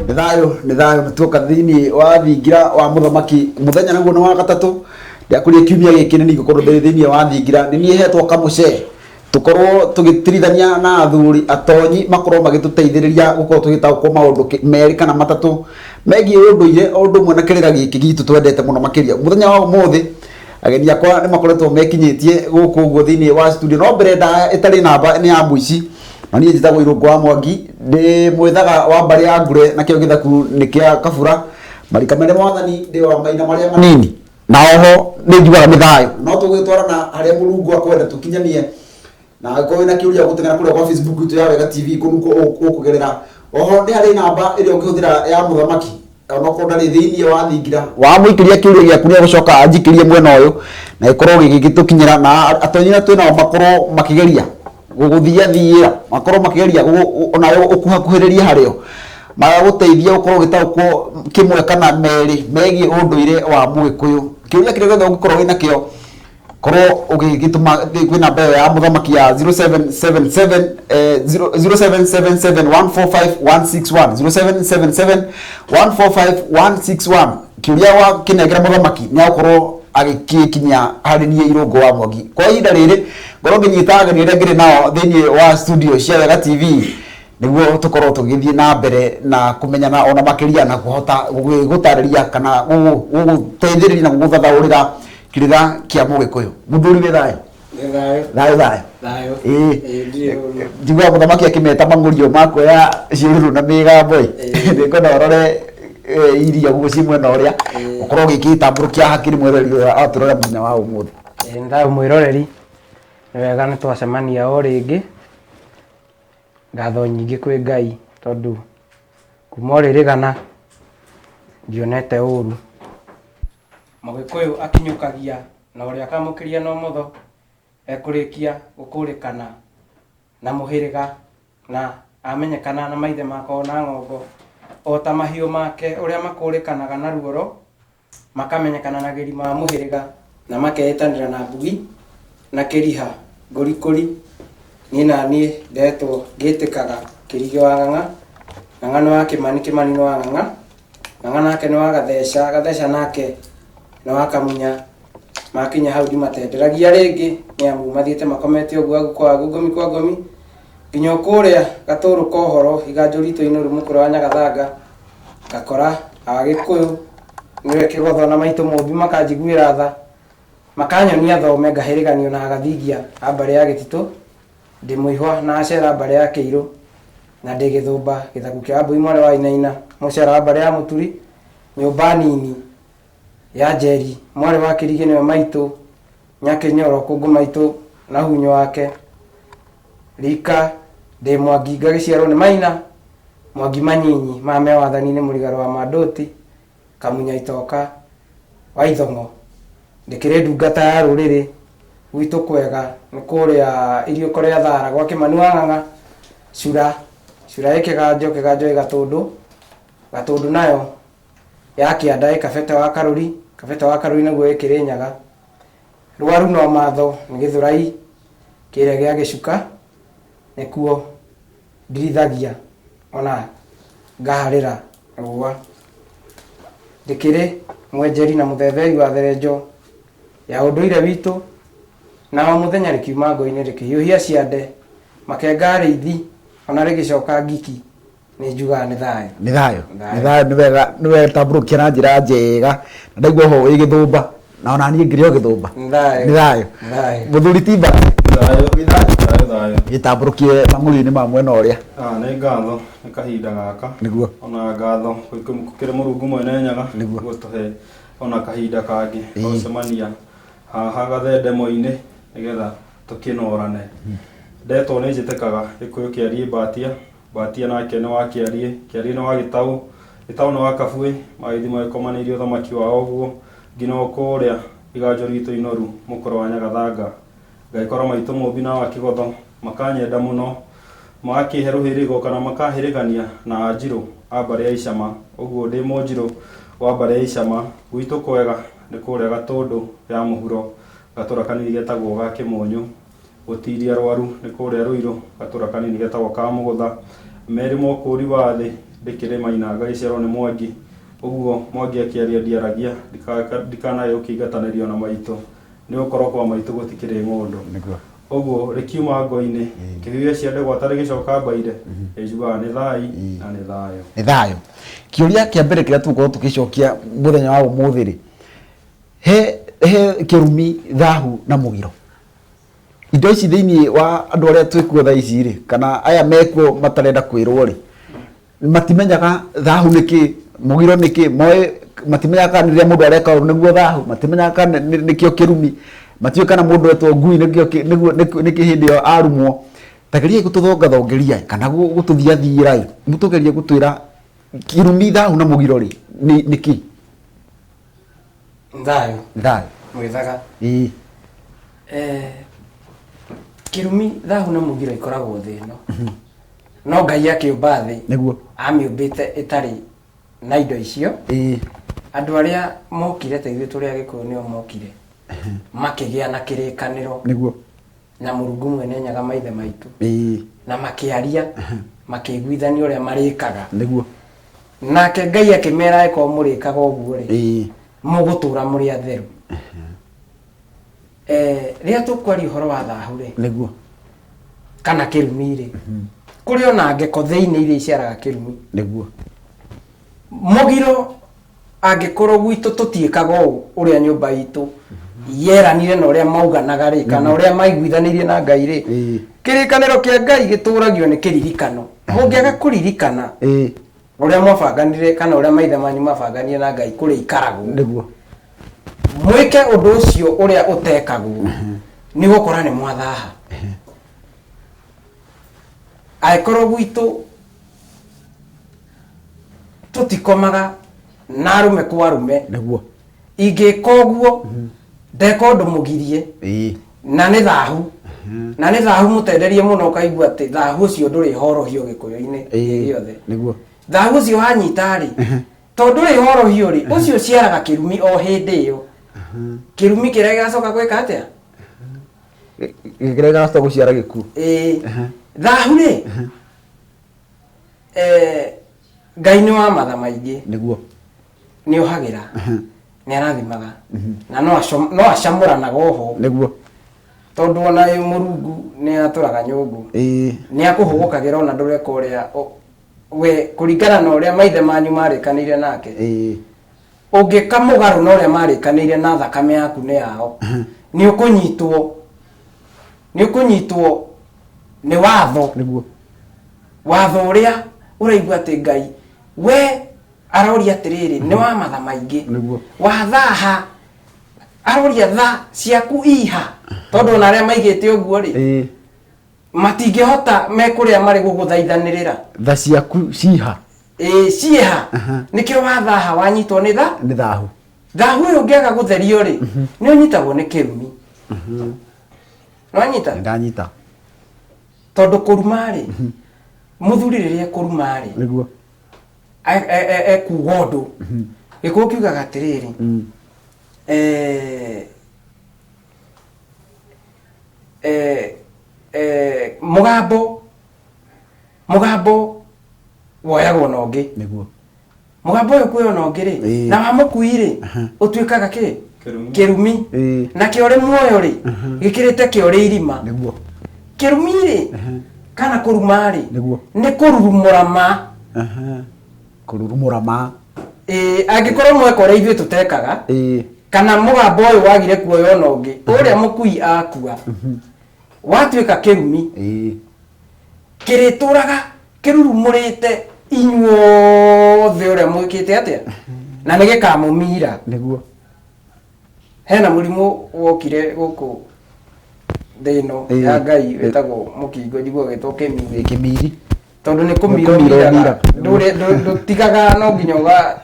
Nĩ thayũ, nĩ thayũ, nĩ tuoka thĩinĩ wa thingira wa mũthamaki. Mũthenya naguo nĩ wa gatatũ. Ndĩakũria kiumia gĩkĩ nĩ niĩ ngũkorwo ndĩ thĩinĩ wa thingira. Nĩ niĩ hetwo kamũcee tũkorwo tũgĩtirithania na athuri atonyi makorwo magĩtũteithĩrĩria gũkorwo tũgĩtaũkwo maũndũ merĩ kana matatũ megiĩ ũndũire o ũndũ ũmwe na kĩrĩra gĩkĩ gitũ twendete mũno makĩria. Mũthenya wa ũmũthĩ ageni akwa nĩ makoretwo mekinyĩtie gũkũ ũguo thĩinĩ wa studio, no mbere ndaya ĩtarĩ namba nĩ ya mũici. Na niĩ njĩtagwo Irũngũ wa Mwangi, ndĩ mwĩthaga wa mbarĩ ya Ngure, nakĩo gĩthaku nĩ kĩa Kabura. Marika merĩ mwathani ndĩ wa maina marĩa manini, na oho nĩ njugaga nĩ thayũ. No tũgĩtwarana harĩa Mũrungu akwenda tũkinyanie, na angĩkorwo wĩna kĩũria gũteng'era kũrĩa kwa Facebook itũ ya Wega TV kũu ũkũgerera. Oho nĩ harĩ namba ĩrĩa ũngĩhũthĩra ya mũthamaki onokorwo ndarĩ thĩinĩ wa thingira. Wamũikĩria kĩũria gĩaku nĩ egũcoka anjikĩrie mwena ũyũ na gĩkorwo gĩgĩtũkinyĩra, na atonyi arĩa twĩ nao makorwo makĩgeria gũgũthiathiĩra, makorwo makĩgeria onawe ũkuhakuhĩrĩrie harĩo, magagũteithia gũkorwo ũgĩtaũkwo kĩmwe kana merĩ megiĩ ũndũire wa Mũgĩkũyũ. Kĩũria kĩrĩa gĩothe ũngĩkorwo wĩna kĩo, korwo ũgĩgĩtũma kwĩ namba ĩyo ya mũthamaki ya 0777 0777145161, 0777145161. Kĩũria wakĩnengera mũthamaki nĩ agũkorwo agĩkĩkinyia harĩ niĩ Irũngũ wa Mwangi. Kwa ihinda rĩrĩ ngorwo ngĩnyita ageni arĩa ngĩrĩ nao thĩinĩ wa studio cia Wega TV nĩguo tũkorwo tũgĩthiĩ na mbere na kũmenyana ona makĩria na kũhota gũtarĩria kana gũgũteithĩrĩria na gũgũthathaũrĩra kĩrĩra kĩa Mũgĩkũyũ. Mũthuri, wĩ thayũ? Nĩ thayũ. Thayũ thayũ. Thayũ. Ĩĩ. Ĩĩ, ndirĩ ũru. Njiguaga mũthamaki akĩmeta mang'ũrio ma kuoya ciũrũrũ na mĩgambo ĩ. Nĩngwenda ũrore iria guo ciĩ mwena ũrĩa ũkorwo ũgĩkĩtambũrũkia hakiri mwĩroreri ũrĩa atũrora mũthenya wa ũmũthĩ. Ĩĩ, nĩ thayũ mwĩroreri, nĩ wega nĩ twacemania o rĩngĩ. Ngatho nyingĩ kwĩ Ngai tondũ kuma o rĩrĩgana ndionete ũru. Mũgĩkũyũ akinyũkagia na ũrĩa akamũkĩria na ũmotho ekũrĩkia gũkũrĩkana na mũhĩrĩga na amenyekana na maithe makwa ona ng'ongo o ta mahiũ make ũrĩa makũrĩkanaga na ruoro makamenyekana na gĩrima wa mũhĩrĩga na makeĩtanĩra na mbugi na kĩriha ngũrikũri. Niĩ naniĩ ndetwo ngĩtĩkaga Kĩrigĩ wa Ng'ang'a, Ng'ang'a nĩ wa Kĩmani, Kĩmani nĩ wa Ng'ang'a. Ng'ang'a nake nĩ wa Gatheca, Gatheca nake nĩ wa Kamunya. Makinya hau ndimatenderagia rĩngĩ nĩ amu mathiĩte makomete ũguo agu kwa agu ngomi kwa ngomi nginya o kũrĩa gatũrũ ka ũhoro iganjo ritũ inũrũ mũkũrũ wa Nyagathanga ngakora Agĩkũyũ nĩwe kĩgotho na maitũ Mũmbi makanjiguĩra tha makanyonia thome ngahĩrĩganio na Agathingia a mbarĩ ya Gĩtitũ. Ndĩ mũihwa na acera mbarĩ ya Kĩirũ, na ndĩ gĩthũmba gĩthaku kĩa Wambũi mwarĩ wa Wainaina, mũcera wa mbarĩ ya Mũturi, nyũmba nini ya Njeri, mwarĩ wa Kĩrigĩ nĩwe maitũ, Nyakĩnyoro kũngũ maitũ na hunyũ wake, rika ndĩ Mwangi ngagĩciarwo nĩ Maina, Mwangi manyinyi ma me wathani-inĩ mũrigarũ wa Mandũti, Kamunya Itoka wa Ithong'o. Ndĩkĩrĩ ndungata ya rũrĩrĩ, gwitũ kwega nĩ kũrĩa iriũko rĩa Thara gwa Kĩmani wa Ng'ang'a, Cura, Cura ĩ Kĩganjo, Kĩganjo ĩ Gatũndũ, Gatũndũ nayo ya kĩanda ĩ Kabete wa Karũri, Kabete wa Karũri naguo ĩ Kĩrĩnyaga, Rwaru no Matho nĩ Gĩthũrai kĩrĩa gĩa Gĩcuka nĩkuo ndirithagia ona ngaharĩra rũa. Ndĩkĩrĩ mwenjeri na mũthetheri wa therenjo ya ũndũire witũ, na o mũthenya rĩkiuma ngo-inĩ rĩkĩhiũhia ciande, makenga arĩithi, ona rĩgĩcoka ngiki, nĩ njugaga nĩ thayũ. Nĩ thayũ, nĩ thayũ, nĩ wega, nĩ wetambũrũkia na njĩra njega, na ndaigua oho wĩ gĩthũmba, na ona niĩ ngĩrĩ o gĩthũmba. Nĩ thayũ. Nĩ thayũ. Nĩ thayũ. Mũthuri Timba. Thayũ. Thayũ thayũ. Gĩtambũrũkie mang'ũri-inĩ ma mwena ũrĩa. Ah, nĩ ngatho nĩ kahinda gaka. Nĩguo. Ona ngatho kũrĩ Mũrungu Mwene Nyaga. Nĩguo. Gũtũhe ona kahinda kangĩ ga gũcemania haha gathendemo-inĩ nĩgetha tũkĩnorane. Ndetwo nĩ njĩtĩkaga Gĩkũyũ kĩariĩ Mbatia, Mbatia nake nĩ wa Kĩariĩ, Kĩariĩ nĩ wa Gĩtaũ, Gĩtaũ nĩ wa Kabuĩ, magĩthiĩ magĩkomanĩirie ũthamaki wao ũguo nginya o kũrĩa iganjo ritũ inoru mũkũrũ wa Nyagathanga. Ngagĩkora maitũ Mũmbi na wa Kĩgotho makanyenda mũno, magakĩhe rũhĩrĩgo kana makahĩrĩgania na Anjirũ a mbarĩ ya Icama, ũguo ndĩ Mũnjirũ wa mbarĩ ya Icama, gwitũ kwega nĩ kũrĩa Gatũndũ ya mũhuro, gatũra kanini getagwo ga Kĩmũnyũ. Gũtiria Rwaru nĩ kũrĩa Rũirũ, gatũra kanini getagwo ka Mũgũtha. Merĩ ma ũkũũri wa thĩ Ndĩkĩrĩ Maina ngagĩciarwo nĩ Mwangi. Ũguo Mwangi akĩaria ndiaragia ndikanae gũkĩingatanĩrio na maitũ nĩ gũkorwo kwa maitũ gũtikĩrĩ ng'ũndũ. Nĩguo. Ũguo rĩkiuma ngo-inĩ kĩhuhia cia ndegwa ta rĩgĩcoka mbaire ĩnjugaga nĩ thai na nĩ thayũ. Nĩ thayũ. Kĩũria kĩa mbere kĩrĩa tũgũkorwo tũgĩcokia mũthenya wa ũmũthĩ rĩ, he he kĩrumi, thahu na mũgiro. Indo ici thĩinĩ wa andũ arĩa twĩkuo thaa ici rĩ, kana aya mekuo matarenda kwĩrwo rĩ, matimenyaga thahu nĩ kĩ, mũgiro nĩ kĩ, moĩ matimenyaga kana rĩrĩa mũndũ areka ũru nĩguo thahu, matimenyaga kana nĩkĩo kĩrumi, matiũĩ kana mũndũ etwo ngui nĩkĩo nĩguo nĩkĩ hĩndĩ ĩyo arumwo. Ta geriai gũtũthongathongeria kana gũtũthiathiĩra ĩ, mũtũgerie gũtwĩra kĩrumi, thahu na mũgiro rĩ, nĩ kĩ? Thayũ. Thayũ. Mwĩthaga. Ĩĩ. Kĩrumi, thahu na mũgiro ikoragwo thĩ ĩno. No Ngai akĩũmba thĩ. Nĩguo. Amĩũmbĩte ĩtarĩ na indo icio. Ĩĩ. Andũ arĩa mokire ta ithuĩ tũrĩ Agĩkũyũ nĩo mokire makĩgĩa na kĩrĩkanĩro. Nĩguo. Na Mũrungu Mwene Nyaga maithe maitũ. Ĩĩ. Na makĩaria makĩiguithania ũrĩa marĩkaga. Nĩguo. Nake Ngai akĩmera angĩkorwo mũrĩkaga ũguo rĩ, Ĩĩ. mũgũtũra mũrĩ atheru. Rĩrĩa tũkwaria ũhoro wa thahu rĩ, Nĩguo. kana kĩrumi rĩ, kũrĩ ona ngeko thĩinĩ iria iciaraga kĩrumi. Nĩguo. Mũgiro angĩkorwo gwitũ tũtiĩkaga ũũ ũrĩa nyũmba itũ yeranire na ũrĩa mauganaga rĩ, kana ũrĩa maiguithanĩirie na Ngai rĩ, kĩrĩkanĩro kĩa Ngai gĩtũragio nĩ kĩririkano. Mũngĩaga kũririkana ũrĩa mwabanganire kana ũrĩa maithe manyu mabanganire na Ngai kũrĩa ikaragwo, Nĩguo. mwĩke ũndũ ũcio ũrĩa ũtekagwo, nĩ gũkora nĩ mwathaha. Angĩkorwo gwitũ tũtikomaga na arũme kwa arũme, Nĩguo. ingĩka ũguo ndeka ũndũ mũgirie, na nĩ thahu, na nĩ thahu mũtenderie mũno, ũkaigua atĩ thahu ũcio ndũrĩ horohio gĩkũyũ-inĩ gĩothe. Nĩguo. Thahu ũcio wanyita rĩ, tondũ ndũrĩ horohio rĩ, ũcio ũciaraga kĩrumi o hĩndĩ ĩyo. Kĩrumi kĩrĩa gĩgacoka gwĩka atĩa? Kĩrĩa gĩgacoka gũciara gĩkuũ. Ĩĩ. Thahu rĩ, Ngai nĩ wa matha maingĩ. Nĩguo. Nĩ ohagĩra, nĩ arathimaga, na no acamũranaga oho. Nĩguo. Tondũ ona ĩ Mũrungu nĩ atũraga nyũngũ. Nĩ akũhũgũkagĩra ona ndũreka ũrĩa we kũringana na ũrĩa maithe manyu marĩkanĩire nake. Ũngĩka mũgarũ na ũrĩa marĩkanĩire na thakame yaku nĩ yao, nĩ ũkũnyitwo, nĩ ũkũnyitwo nĩ watho. Nĩguo. Watho ũrĩa ũraigua atĩ Ngai we aroria atĩrĩrĩ, nĩ wa matha maingĩ. Nĩguo. Wathaha aroria tha ciaku iha, tondũ ona arĩa maigĩte ũguo rĩ, matingĩhota mekũrĩa marĩ gũgũthaithanĩrĩra. Tha ciaku ciha. Ĩĩ, ciĩha. Nĩkĩo wathaha wanyitwo nĩ tha, Nĩ thahu. Thahu ũyũ ũngĩaga gũtherio rĩ, nĩ ũnyitagwo nĩ kĩrumi. Nĩwanyita? Nĩndanyita. Tondũ kũruma rĩ, mũthuri rĩrĩa ekũruma rĩ, Nĩguo. Ekuga ũndũ. Gĩkũyũ kiugaga atĩrĩrĩ, mũgambo woyagwo na ũngĩ. Nĩguo. Mũgambo ũyũ kuoywo na ũngĩ rĩ, na wa mũkui rĩ, ũtuĩkaga kĩ? Kĩrumi. Kĩrumi. Na kĩo ũrĩ muoyo rĩ, gĩkĩrĩte kĩo ũrĩ irima. Nĩguo. Kĩrumi rĩ, kana kũruma rĩ, Nĩguo. nĩ kũrurumũra ma. Kũrurumũra ma. Ĩĩ, angĩkorwo mweka ũrĩa ithuĩ tũtekaga, kana mũgambo ũyũ wagire kuoywo na ũngĩ, ũrĩa mũkui akua, watuĩka kĩrumi, kĩrĩtũraga kĩrurumũrĩte inyuothe ũrĩa mwĩkĩte atĩa, na nĩ gĩkamũmira. Nĩguo. Hena mũrimũ wokire gũkũ thĩ ĩno ya Ngai wĩtagwo mũkingo, njiguaga wĩtwo kĩmiri. Kĩmiri. Tondũ nĩ kũmira Nĩ kũmira ũmiraga. ũmiraga. Ndũtigaga, no nginya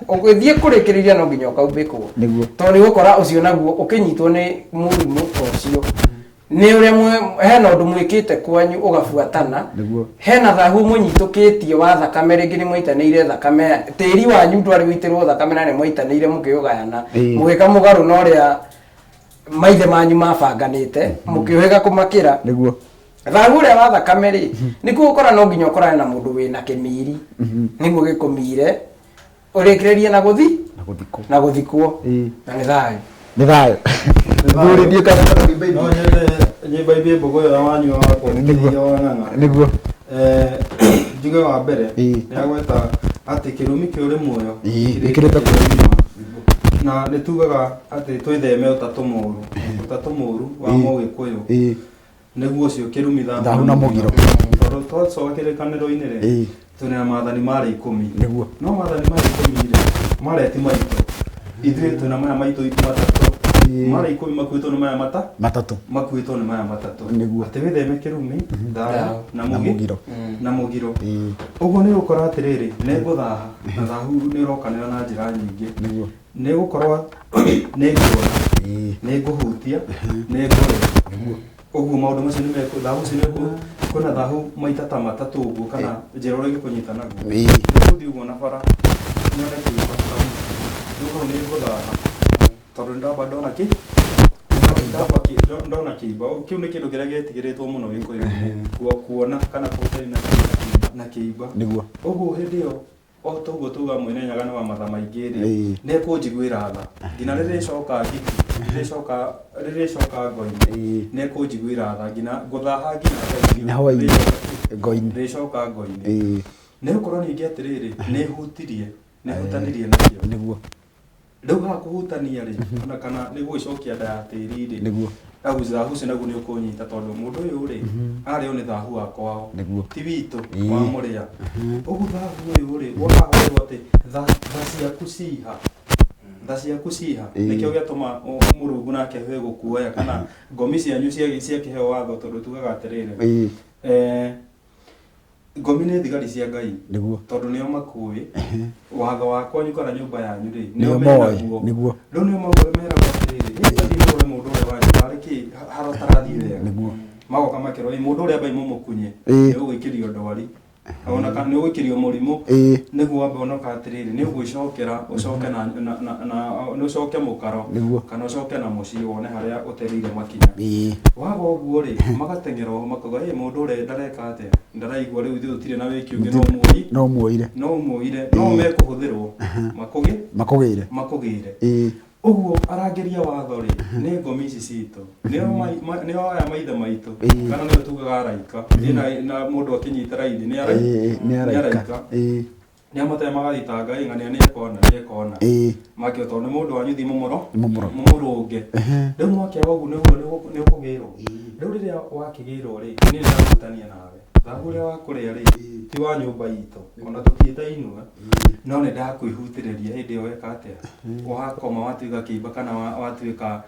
ũgĩthiĩ kũrĩkĩrĩria no nginya ũkaumbĩkwo. Nĩguo. Tondũ nĩ ũgũkora ũcio naguo ũkĩnyitwo nĩ mũrimũ ta ũcio, nĩ ũrĩa hena ũndũ mwĩkĩte kwanyu ũgabuatana. Nĩguo. Hena thahu mũnyitũkĩtie wa thakame, rĩngĩ nĩ mwaitanĩire thakame, tĩri wanyu ndwarĩ gũitĩrwo thakame na nĩ mwaitanĩire mũkĩũgayana, mũgĩka mũgarũ na ũrĩa maithe manyu mabanganĩte, mũkĩũhĩga kũmakĩra. Nĩguo. Thahu ũrĩa wa thakame rĩ, nĩkuo ũkora no nginya ũkorane na mũndũ wĩna kĩmiri nĩguo gĩkũmire ũrĩkĩrĩrie na gũthi Na gũthikwo. Na gũthikwo. Na nĩ thayũ. Nĩ thayũ. Mũthuri, ndiũ kana No nyende nyĩmba imbĩ mbũgũ ĩyo ya wanyua wakwa. Nĩguo. Kĩrĩa wa ng'ang'a. Nĩguo. Njuge wa mbere nĩ agweta atĩ kĩrumi kĩ ũrĩ muoyo gĩkĩrĩte kũrĩ na nĩ tugaga atĩ twĩtheme ũtatũ mũũru, ũtatũ mũũru wa Mũgĩkũyũ, nĩguo ũcio kĩrumi, thahu na mũgiro. Tondũ twacoka kĩrĩkanĩro-inĩ rĩ, twĩna maathani marĩ 10. No maathani maya 10 rĩ, marĩa ti maitũ ithuĩ, twĩna maya maitũ 3. Marĩa 10 makuĩtwo nĩ maya mata 3. Makuĩtwo nĩ maya 3. Atĩ wĩtheme kĩrumi, thahu na Na mũgiro. Na mũgiro. Ũguo nĩ ũgũkora atĩrĩrĩ, nĩ ngũthaha, na thahu nĩ ũrokanĩra na njĩra nyingĩ. Nĩ gũkorwo nĩ nguona, nĩ ngũhutia, nĩ ngũrĩa. Ũguo maũndũ macio nĩ mekũ thahu ũcio nĩ kwĩna thahu maita ta 3 ũguo, kana njĩra ũrĩa ĩngĩkũnyita naguo. Nĩ gũthiĩ ũguo na bara nyone kĩimba hau, rĩu hau nĩ ngũthaha, tondũ nĩ ndamba ndona kĩ ndamba ndona kĩimba. Kĩu nĩ kĩndũ kĩrĩa gĩetigĩrĩtwo mũno Gĩkũyũ-inĩ, kuona kana kũhutania na kĩimba. Ũguo hĩndĩ ĩyo, o toguo tuga Mwene Nyaga nĩ wa matha maingĩ rĩ, nĩ ekũnjiguĩra tha nginya rĩrĩa ĩcoka ngiki, rĩrĩa ĩcoka ngo-inĩ, nĩ ekũnjiguĩra tha nginya ngũthaha nginya thaa Nginya hwaĩ-inĩ. Ngo-inĩ. Rĩcoka ngo-inĩ. Nĩ gũkorwo ningĩ atĩrĩrĩ, nĩ hutirie, nĩ hutanirie nakĩo. Rĩu haha kũhutania rĩ, ona kana nĩ gũgĩcokia nda ya tĩri rĩ, hau thahu ũcio naguo nĩ ũkũnyita, tondũ mũndũ ũyũ rĩ, arĩo nĩ thahu wa kwao, ti witũ wa mũrĩa. Ũguo thahu ũyũ rĩ, woka werwo atĩ tha ciaku ciha, tha ciaku ciha. Nĩkĩo gĩatũma Mũrungu nake we gũkuoya, kana ngomi cianyu ciakĩheo watho, tondũ tugaga atĩrĩrĩ, ngomi nĩ thigari cia Ngai, tondũ nĩo makuĩ watho wa kwanyu kana nyũmba yanyu rĩ, nĩo nĩo moĩ. menaguo. Rĩu nĩo meragwo atĩrĩrĩ, "Ĩ, tathiĩ mũrore mũndũ ũrĩa wanyu tarĩ kĩ harotarathi wega." Magoka makerwo, "Ĩ, mũndũ ũrĩa ambai mũmũkunye, nĩ ũgũikĩrio ndwari, ona kana nĩ ũgũikĩrio mũrimũ, nĩguo wambe onoka atĩrĩrĩ, nĩ ũgwĩcokera, ũcoke na nĩ ũcoke mũkaro, kana ũcoke na mũciĩ, wone harĩa ũtereire makinya." Waga ũguo rĩ, magateng'era oho makauga, "Ĩ, mũndũ ũrĩa ndareka atĩa, ndaraigua. Rĩu ithuĩ tũtirĩ na wĩki ũngĩ, no muoi No muoire. No muoire, no mekũhũthĩrwo makũgĩ Makũgĩire. Makũgĩre." Ũguo arangĩria watho rĩ, nĩ ngomi ici citũ, nĩo nĩo aya maithe maitũ, kana nĩo tugaga araika. Na mũndũ akĩnyita raithi nĩ Nĩ nĩ araika. Araika. Nĩ amate magathitanga, "Ĩ, ng'ania nĩ ekona, nĩ ekona." Makĩo tondũ nĩ mũndũ wanyu, thi mũmũro Mũmũro. Mũmũrũnge. Rĩu mwakĩaga ũguo nĩguo nĩ ũkũgĩrwo. Rĩu rĩrĩa wakĩgĩrwo rĩ, niĩ nĩndahutania nawe, thahu ũrĩa wa kũrĩa rĩ, ti wa nyũmba itũ, ona tũtiĩtainwe, no nĩ ndakwĩhutĩrĩria hĩndĩ ĩyo weka atĩa, wakoma, watuĩka kĩimba, kana watuĩka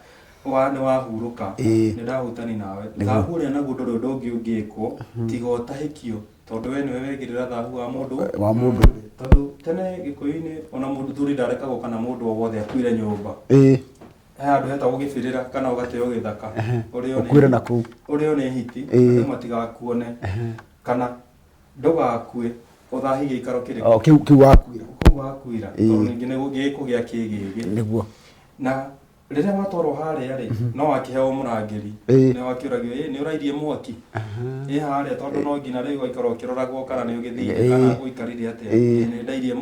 wa nĩ wahurũka. Nĩ ndahutani nawe. Thahu ũrĩa naguo ndũrĩ ũndũ ũngĩ ũngĩkwo tiga ũtahĩkio, tondũ we nĩwe wegĩrĩra thahu wa mũndũ. Wa mũndũ. Tondũ tene Gĩkũyũ-inĩ ona mũndũ thuri ndarekagwo kana mũndũ o wothe akuire nyũmba. He handũ hetagwo gĩbĩrĩra, kana ũgateo gĩthaka, ũrĩo Ũkuĩre na kũu. Ũrĩo nĩ hiti, andũ matigakuone, kana ndũgakue ũthahie gĩikaro kĩrĩkũ? O kĩu wakuira. Kũu wakuira, tondũ ningĩ nĩ gĩkũgĩa kĩgĩgĩ. Na rĩrĩa watwarwo harĩa rĩ, no wakĩheo mũrangĩri. Nĩ wakĩũragio, "Ĩ, nĩ ũrairie mwaki ĩ harĩa?" Tondũ no nginya rĩu waikara ũkĩroragwo kana nĩ ũgĩthire, kana ũikarire atĩa. "Ĩ, nĩ ndairie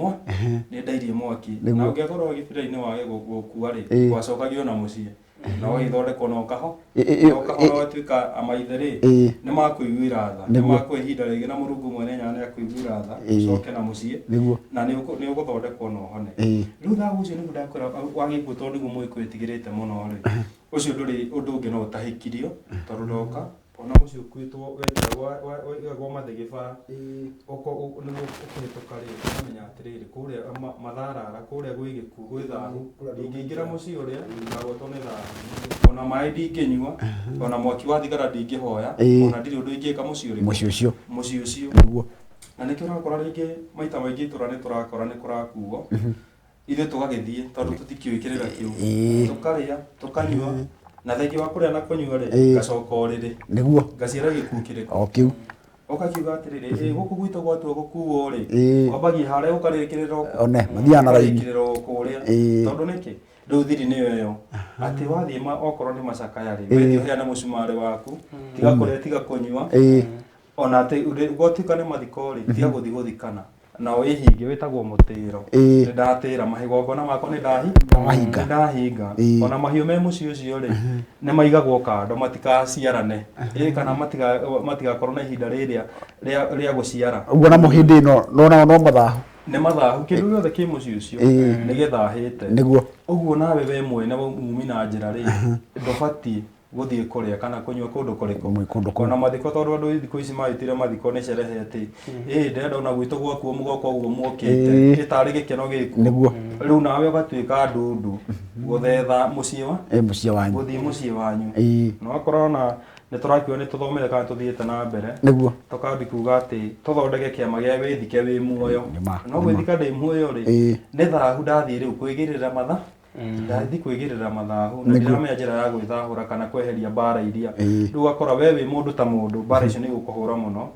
nĩ ndairie mwaki." Na ũngĩakorwo gĩbĩra-inĩ wage gũkua rĩ, wacokagio na mũciĩ na ũgagĩthondekwo na ũkaho na ũkahona, ũgatuĩka amaithe rĩ, nĩ makũiguĩra tha, nĩ makũhe ihinda rĩngĩ, na Mũrungu mwene Nyaga nĩ akũiguĩra tha, ũcoke na mũciĩ na nĩ ũgũthondekwo na ũhone. Rĩu thahu ũcio nĩguo ndakwĩra wa gĩkuũ, tondũ nĩguo Mũgĩkũyũ ĩtigĩrĩte mũno rĩ, ũcio ndũrĩ ũndũ ũngĩ no ũtahĩkirio, tondũ ndoka ona mũciĩ ũkuĩtwo wekĩragwo waigagwo mathĩgĩ bara. Nĩguo ũkĩhĩtũka rĩ, ũkamenya atĩrĩrĩ, kũrĩa matharara, kũrĩa gwĩ gĩkuũ, gwĩ thahu, ndingĩingĩra mũciĩ ũrĩa ndagwetwo nĩ thahu, ona maĩ ndingĩnyua, ona mwaki wa thigara ndingĩhoya, ona ndirĩ ũndũ ingĩka mũciĩ ũrĩkũ. Mũciĩ ũcio. Mũciĩ ũcio. Na nĩkĩo ũrakora rĩngĩ maita maingĩ itũra nĩ tũrakora nĩ kũrakuo, ithuĩ tũgagĩthiĩ tondũ tũtikĩũĩ kĩrĩra kĩu, tũkarĩa, tũkanyua, na thengia wa kũrĩa na kũnyua rĩ, ngacoka ũrĩrĩ, ngaciara gĩkuũ kĩrĩkũ? O kĩu. Ũkakiuga atĩrĩrĩ, "Ĩ, gũkũ gwitũ gwatua gũkuo rĩ, wambagia harĩa ũkarĩkĩrĩra One, mathiaga na raini. ũkarĩkĩrĩra o kũrĩa." Tondũ nĩkĩ? Rĩu thiri nĩyo ĩyo atĩ wathiĩ ma okorwo nĩ macakaya rĩ, wethiĩ ũheane mũcumarĩ waku, tiga kũrĩa tiga kũnyua, ona atĩ gwatuĩka nĩ mathiko rĩ, tiga gũthiĩ gũthikana na wĩhinge, wĩtagwo mũtĩro. Nĩ ndatĩra magongona makwa, nĩ ndahi Wahinga. nĩ ndahinga. Ona mahiũ me mũciĩ ũcio rĩ, nĩ maigagwo kando matikaciarane, kana matigakorwo na ihinda rĩrĩa rĩa gũciara. Ũguo namo hĩndĩ ĩno no nao no mathahu. Nĩ mathahu, kĩndũ gĩothe kĩ mũciĩ ũcio nĩ gĩthahĩte. Nĩguo. Ũguo nawe we mwene mumi na njĩra rĩ, ndũbatiĩ gũthiĩ kũrĩa kana kũnyua kũndũ kũrĩkũ. Kũndũ kũu. Ona mathiko, tondũ andũ thikũ ici magĩtire mathiko nĩ cerehe atĩ ndĩrenda ona gwitũ gwakuo mũgoka ũguo muokĩte, ĩtarĩ gĩkeno gĩkuo. Nĩguo. Rĩu nawe ũgatuĩka ndundu gũthetha mũciĩ wa Mũciĩ wanyu. Gũthiĩ mũciĩ wanyu. Na wakorwo ona nĩ tũrakiuga nĩ tũthomete kana tũthiĩte na mbere, Nĩguo. Tũkambi kuga atĩ tũthondeke kĩama gĩa wĩthike wĩ muoyo. Nĩma, No gwĩthika ndĩ muoyo rĩ, nĩ thahu, ndathiĩ rĩu kwĩgĩrĩra matha ndathiĩ kwĩgĩrĩra mathahu na ndiramenya njĩra ya gwĩthahũra kana kweheria mbara iria. Rĩu ũgakora we wĩ mũndũ ta mũndũ, mbara icio nĩ igũkũhũra mũno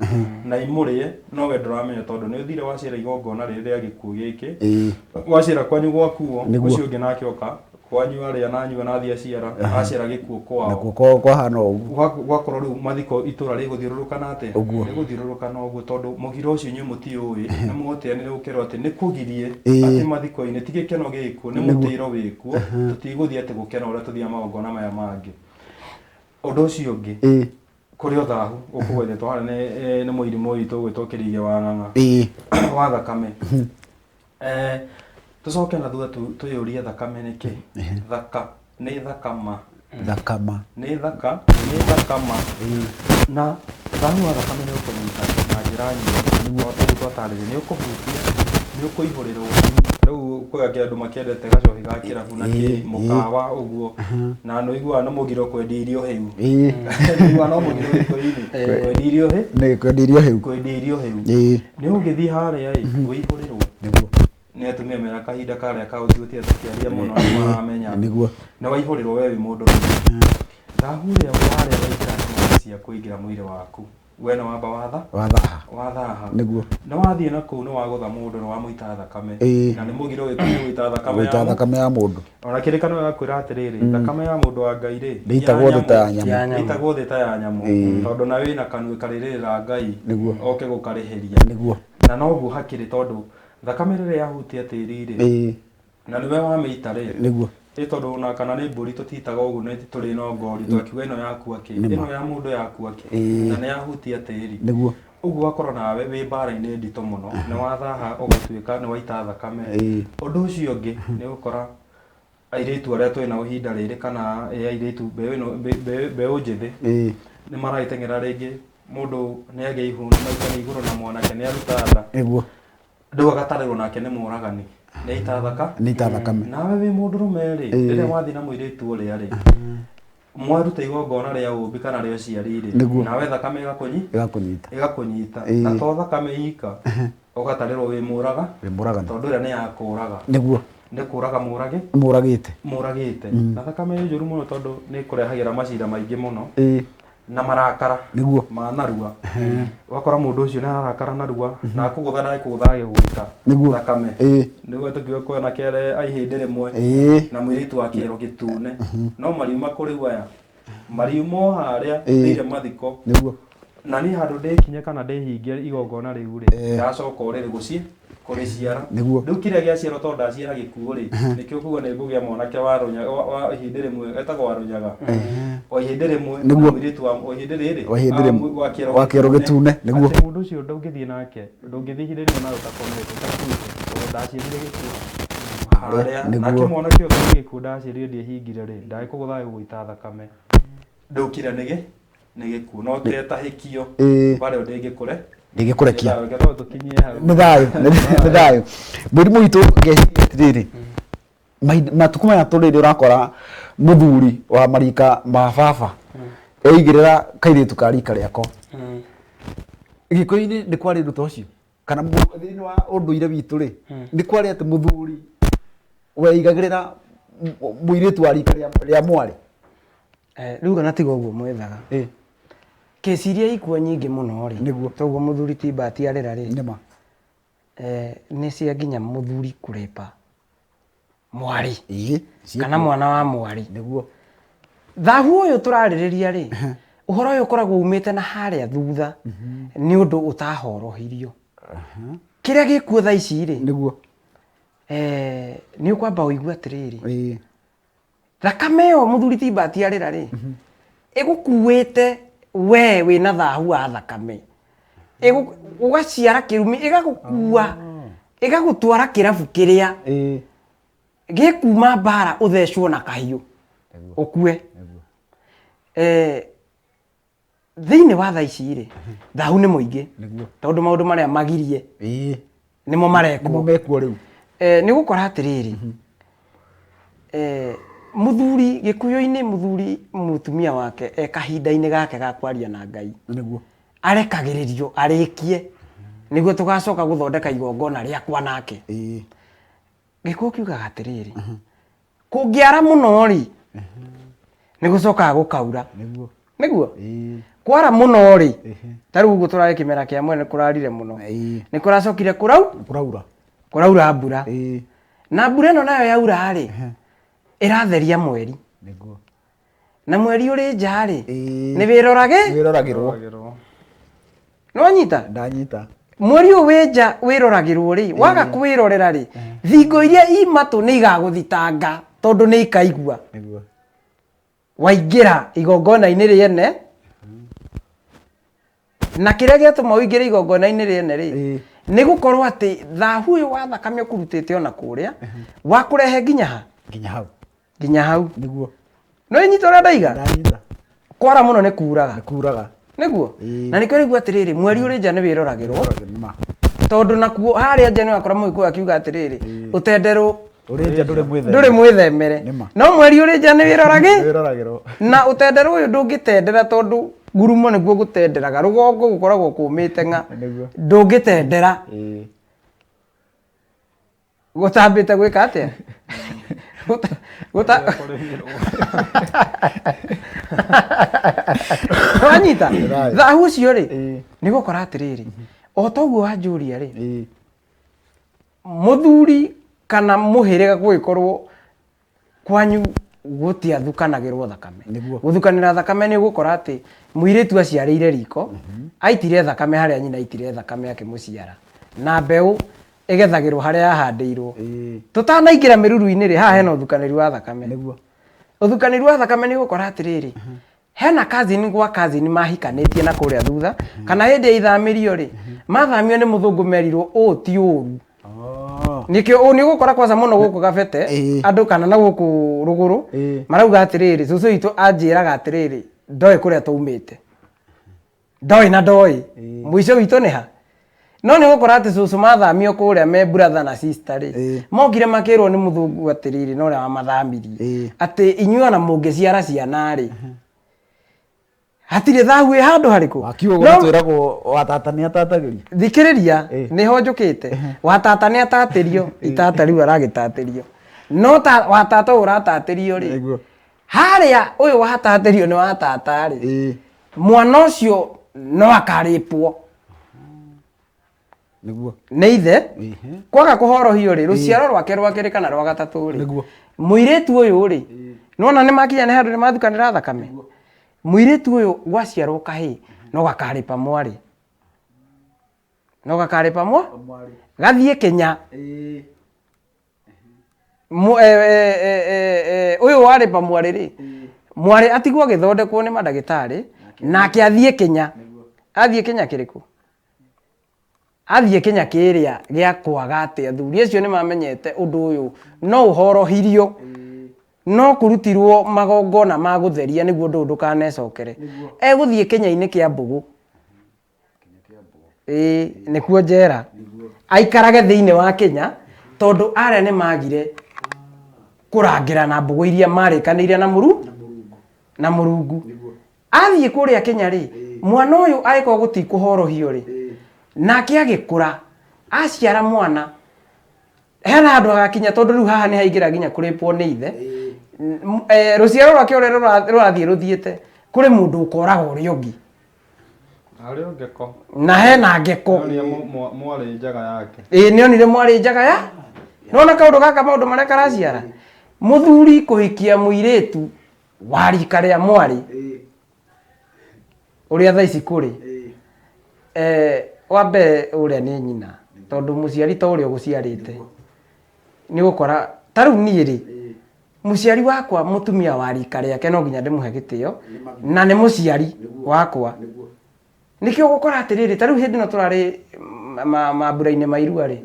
na imũrĩe, no we ndũramenya tondũ nĩ ũthire waciara igongona rĩrĩ rĩa gĩkuũ gĩkĩ, waciara kwanyu gwakuo, ũcio ũngĩ nake oka kwanyu arĩa na anyua na athiĩ aciara aciara gĩkuũ kwao. Nakuo kwahana o ũguo. Gwakorwo rĩu mathiko itũra rĩgũthiũrũrũkana atĩa? Ũguo. Rĩgũthiũrũrũkana ũguo tondũ mũgiro ũcio inyuĩ mũtiũĩ, nĩ mũgũteanĩra gũkerwo atĩ nĩ kũgirie, atĩ mathiko-inĩ ti gĩkeno gĩkuo, nĩ mũtĩro wĩkuo, tũtigũthiĩ atĩ gũkena ũrĩa tũthiaga magongona maya mangĩ. Ũndũ ũcio ũngĩ, kũrĩ ũthahu ũkũgwetetwo harĩa nĩ mũirimũ witũ ũgwĩtwo kĩrigĩ wa ng'ang'a wa thakame. Tũcoke na thutha twĩyũrie thakame nĩ kĩ? Thaka nĩ thakama. Thakama. Nĩ thaka nĩ thakama. Na thahu wa thakame nĩ ũkũnyita na njĩra nyingĩ, o ta ũguo twatarĩria, nĩ ũkũhutia, nĩ ũkũihũrĩrwo. Rĩu kwĩ angĩ andũ makĩendete gacohi ga kĩrabu na kĩ mũkawa ũguo, na nĩ ũiguaga nĩ mũgiro kwendia irio hĩu. Nĩ ũiguaga no mũgiro Gĩkũyũ-inĩ kwendia irio hĩ Nĩ kwendia irio hĩu. Kwendia irio hĩu. Nĩ ũngĩthiĩ harĩa ĩ wĩihũrĩrwo nĩ atumia mena kahinda karĩa ka ũthiĩ tũkĩaria mũno nĩ maramenya. Nĩ waihũrĩrwo we wĩ mũndũ mũrũme, thahu ũrĩa warĩa waingĩra nyama cia kũingĩra mwĩrĩ waku, we nĩ wamba watha Wathaha. Wathaha. Nĩguo. Nĩ wathiĩ na kũu, nĩ wagũtha mũndũ, nĩ wamũita thakame, na nĩ mũgiro Gĩkũyũ gũita thakame Gũita ya thakame ya mũndũ. Ona kĩrĩkanĩro gĩgakwĩra atĩrĩrĩ, thakame ya mũndũ wa Ngai rĩ, Ndĩitagwo thĩ ta ya nyamũ. Ya nyamũ. Ndĩitagwo thĩ ta ya nyamũ, tondũ na wĩna kanua karĩrĩrĩra Ngai oke gũkarĩhĩria. Na noguo hakĩrĩ, tondũ thakame rĩrĩa yahutia tĩri rĩ, na nĩwe wamĩita rĩ, ĩ tondũ ona kana nĩ mbũri tũtitaga ũguo, nĩ tũrĩ na ngori twakiuga ĩno yakua kĩ, ĩno ya mũndũ yakua kĩ, na nĩ yahutia tĩri, ũguo ũgakorwo nawe wĩ mbara-inĩ nditũ mũno, nĩ wathaha ũgatuĩka nĩ waita thakame. Ũndũ ũcio ũngĩ nĩ ũgũkora airĩtu arĩa twĩ nao ihinda rĩrĩ, kana airĩtu mbeũ ĩno mbeũ njĩthĩ, nĩ maragĩteng'era rĩngĩ, mũndũ nĩ agĩa ihu, nĩ maikania igũrũ na mwanake, nĩ aruta nda, rĩu agatarĩrwo nake nĩ mũragani, nĩ aita thaka Nĩ ita thakame. Nawe wĩ mũndũrũme rĩ, rĩrĩa wathiĩ na mũirĩtu ũrĩa rĩ, mwaruta igongona rĩa ũmbi kana rĩa ũciari rĩ, nawe thakame ĩgakũnyi Ĩgakũnyita. Ĩgakũnyita. Na to thakame ika, ũgatarĩrwo wĩ mũraga, Wĩ mũragani. tondũ ĩrĩa nĩ ya kũraga, nĩ kũraga mũrage Mũragĩte. Mũragĩte. Na thakame nĩ njũru mũno, tondũ nĩ ĩkũrehagĩra macira maingĩ mũno na marakara ma narua. Ũgakora mũndũ ũcio nĩ ararakara narua na akũgũtha na akũgũtha agĩgũita thakame. Nĩguo tũkiuga kwĩna kere a ihĩndĩ rĩmwe na mũirĩtu wa kĩero gĩtune, no mariuma kũrĩu aya mariuma o harĩa thĩire mathiko. Na niĩ handũ ndĩkinye kana ndĩhingie igongona rĩu rĩ, ndacoka ũrĩrĩ gũciĩ kũrĩciara. Rĩu kĩrĩa gĩaciarwo, tondũ ndaciara gĩkuũ rĩ, nĩkĩo kuga nĩ ngũgĩa mwanake wa rũnyaga wa ihĩndĩ rĩmwe, etagwo wa rũnyaga o ihĩndĩ rĩmwe, na mũirĩtu wa o ihĩndĩ rĩrĩ, Wa ihĩndĩ rĩmwe. Wa kĩero Wa kĩero gĩtune, nĩguo. Atĩ mũndũ ũcio ndũngĩthiĩ nake, ndũngĩthiĩ ihinda rĩmwe nawe ũtakomete ũtakuĩte, tondũ ndaciarire gĩkuũ harĩa. Nake mwanake ũyũ tondũ gĩkuũ ndaciarire ndiehingire rĩ, ndagĩkũgũtha agĩgũita thakame, ndũkire nĩ nĩ gĩkuũ no tetahĩkio barĩa ndĩngĩkũre. Ndĩngĩkũrekia. Reke no tũkinyie hau. Nĩ thayũ, nĩ thayũ. Mũrimũ witũ ngeciria atĩrĩrĩ, matukũ maya tũrĩ rĩ, ũrakora mũthuri wa marika ma baba eigĩrĩra kairĩtu ka rika rĩako. Gĩkũyũ-inĩ nĩ kwarĩ ũndũ ta ũcio, kana thĩinĩ wa ũndũire witũ rĩ, nĩ kwarĩ atĩ mũthuri weigagĩrĩra mũirĩtu wa rika rĩa mwarĩ? Rĩu ona tiga ũguo mwethaga kesi iria ikuo nyingĩ mũno rĩ, toguo mũthuri ti bahati arĩra rĩ, Nĩma. Nĩ cia nginya mũthuri kũrepa. Mwarĩ. Ĩĩ. Kana mwana wa mwarĩ. Nĩguo. Thahu ũyũ tũrarĩrĩria rĩ, ũhoro ũyũ ũkoragwo umĩte na harĩa thutha nĩ ũndũ ũtahorohirio. Kĩrĩa gĩkuo thaa ici rĩ, Nĩguo. Nĩ ũkwamba ũigue atĩrĩrĩ, Ĩĩ. Thakame ĩyo mũthuri ti Bahati arĩra rĩ, ĩgũkuĩte we wĩna thahu wa thakame. Ũgaciara kĩrumi, ĩgagũkua, ĩgagũtwara kĩrabu kĩrĩa Ĩĩ. gĩkuma mbara ũthecwo na kahiũ ũkue. Thĩinĩ wa thaa ici rĩ, thahu nĩ mũingĩ. Nĩguo. Tondũ maũndũ marĩa magirie Ĩĩ. nĩmo marekwo. Nĩmo mekuo rĩu. Nĩ ũgũkora atĩrĩrĩ, mũthuri gĩkũyũ-inĩ, mũthuri mũtumia wake e kahinda-inĩ gake ga kwaria na Ngai. Nĩguo. Arekagĩrĩrio arĩkie nĩguo tũgacoka gũthondeka igongona rĩakwa nake. Ĩĩ. Gĩkũyũ kiugaga atĩrĩrĩ, kũngĩara mũno rĩ, nĩ gũcokaga gũkaura. Nĩguo. Nĩguo? Ĩĩ. Kwara mũno rĩ, ta rĩu ũguo tũrarĩ kĩmera kĩa mwene kũrarire mũno. Ĩĩ. Nĩ kũracokire kũrau? Kũraura. Kũraura mbura. Ĩĩ. Na mbura ĩno nayo yaura rĩ, ĩratheria mweri. Nĩguo. Na mweri ũrĩ nja rĩ, Ĩĩ. nĩ wĩrorage? Wĩroragĩrwo. Wĩroragĩrwo. Nĩ wanyita? Ndanyita. Mweri ũyũ wĩ nja wĩroragĩrwo rĩ, waga kwĩrorera rĩ, thingo iria i matũ nĩ igagũthitanga tondũ nĩ ikaigua. Nĩguo. Waingĩra igongona-inĩ rĩene, na kĩrĩa gĩatũma ũingĩre igongona-inĩ rĩene rĩ, Ĩĩ. nĩ gũkorwo atĩ thahu ũyũ wa thakame ũkũrutĩte ona kũrĩa, wakũrehe nginya ha? Nginya hau. Nginya hau. Nĩguo. Nĩ wanyita ũrĩa ndaiga? Ndanyita. Kwara mũno nĩ kuraga. Nĩ kuraga. Nĩguo? Ĩĩ. Na nĩkĩo rĩu atĩrĩrĩ, mweri ũrĩ nja nĩ wĩroragĩrwo. Wĩroragĩrwo, nĩma. Tondũ nakuo harĩa nja nĩ wakora mũgĩkũyũ akiuga atĩrĩrĩ, Ĩĩ. ũtenderũ Ũrĩ nja ndũrĩ mwĩthemere. Ndũrĩ mwĩthemere. Nĩma. No mweri ũrĩ nja nĩ wĩroragĩ? Wĩroragĩrwo. Na ũtenderũ ũyũ ndũngĩtendera tondũ ngurumo nĩguo gũtenderaga, rũgongo gũkoragwo kũmĩte ng'a. Nĩguo. Ndũngĩtendera. Ĩĩ. Gũtambĩte gwĩka atĩa? Wanyita? Right. Thahu ũcio rĩ, Ĩĩ. nĩ gũkora atĩrĩrĩ, o toguo wanjũria rĩ, Ĩĩ. mũthuri kana mũhĩrĩga gũgĩkorwo kwanyu gũtiathukanagĩrwo thakame. Nĩguo. Gũthukanĩra thakame nĩ ũgũkora atĩ mũirĩtu aciarĩire riko, aitire thakame harĩa nyina aitire thakame akĩmũciara. Na mbeũ ĩgethagĩrwo harĩa yahandĩirwo. Ĩĩ. Tũtanaingĩra mĩruru-inĩ rĩ, haha hena ũthukanĩri wa thakame. Nĩguo. Ũthukanĩri wa thakame nĩ ũgũkora atĩrĩrĩ, hena cousin gwa cousin mahikanĩtie na kũrĩa thutha, kana hĩndĩ ya ithamĩrio rĩ, mathamio nĩ mũthũngũ merirwo ũũ ti ũru. Nĩkĩo ũũ nĩ ũgũkora kwanza mũno gũkũ Kabete, Ĩĩ. andũ kana na gũkũ rũgũrũ, Ĩĩ. marauga atĩrĩrĩ, cũcũ witũ anjĩraga atĩrĩrĩ, ndoĩ kũrĩa twaumĩte. Ndoĩ na ndoĩ. Ĩĩ. Mũico witũ nĩ ha? No nĩ ũgũkora atĩ cũcũ mathamio kũrĩa me brother na sister rĩ, Ĩĩ. mokire makĩrwo nĩ mũthũngũ atĩrĩrĩ na ũrĩa wamathamirie. Ĩĩ. Atĩ inyuĩ ona mũngĩciara ciana rĩ, hatirĩ thahu ĩ handũ harĩkũ? Wakiuga ũguo No- nĩtwĩragwo wa tata nĩ atatagĩrio. Thikĩrĩria, Ĩĩ. nĩho njũkĩte. Wa tata nĩ atatĩrio, itata rĩu aragĩtatĩrio. No ta, wa tata ũyũ ũratatĩrio rĩ, Nĩguo. harĩa ũyũ watatĩrio nĩ wa tata rĩ, Ĩĩ. mwana ũcio no akarĩpwo. Nĩguo. Nĩ ithe. Ĩhĩ. Kwaga kũhorohio rĩ, rũciaro rwake rwa kerĩ kana rwa gatatũ rĩ, Nĩguo. mũirĩtu ũyũ rĩ, nĩwona nĩ makinya nĩ handũ nĩ mathukanĩra thakame. Mũirĩtu ũyũ gwaciarwo kahĩĩ no gakarĩpa mwarĩ. No gakarĩpa Mwarĩ. Gathiĩ Kenya. Ĩĩ. Ũyũ warĩpa mwarĩ rĩ, mwarĩ atigwo agĩthondekwo nĩ mandagĩtarĩ, nake athiĩ Kenya. Athiĩ Kenya kĩrĩkũ? Athiĩ Kenya kĩrĩa gĩa kwaga atĩ athuri acio nĩ mamenyete ũndũ ũyũ no ũhorohirio, no kũrutirwo magongona ma gũtheria nĩguo ũndũ ũyũ ndũkanecokere. Egũthiĩ Kenya-inĩ kĩa mbũgũ. Ĩĩ, nĩkuo njera. Aikarage thĩinĩ wa Kenya tondũ arĩa nĩ magire kũrangĩra na mbũgũ iria marĩkanĩire na mũru na mũrungu. Athiĩ kũrĩa Kenya rĩ, mwana ũyũ angĩkorwo gũtikũhorohio rĩ, nake agĩkũra, aciara mwana, hena handũ hagakinya tondũ rĩu haha nĩ haingĩra nginya kũrĩpwo nĩ ithe. Rũciaro rwake ũrĩa rũrathiĩ rũthiĩte, kũrĩ mũndũ ũkoraga ũrĩa ũngĩ. Harĩ o ngeko. Na hena ngeko. Nĩonire mwarĩ njaga yake. Ĩĩ, nĩonire mwarĩ njaga ya? Nona kaũndũ gaka maũndũ marĩa karaciara mũthuri kũhikia mũirĩtu wa rika rĩa mwarĩ ũrĩa thaa ici kũrĩ wa mbere ũrĩa nĩ nyina tondũ mũciari to ũrĩa ũgũciarĩte nĩ ũgũkora ta rĩu niĩ rĩ mũciari wakwa mũtumia wa rika rĩake no nginya ndĩmũhe gĩtĩo na nĩ mũciari wakwa nĩkĩo ũgũkora atĩrĩrĩ ta rĩu hĩndĩ ĩno tũrarĩ mambura-inĩ ma irua rĩ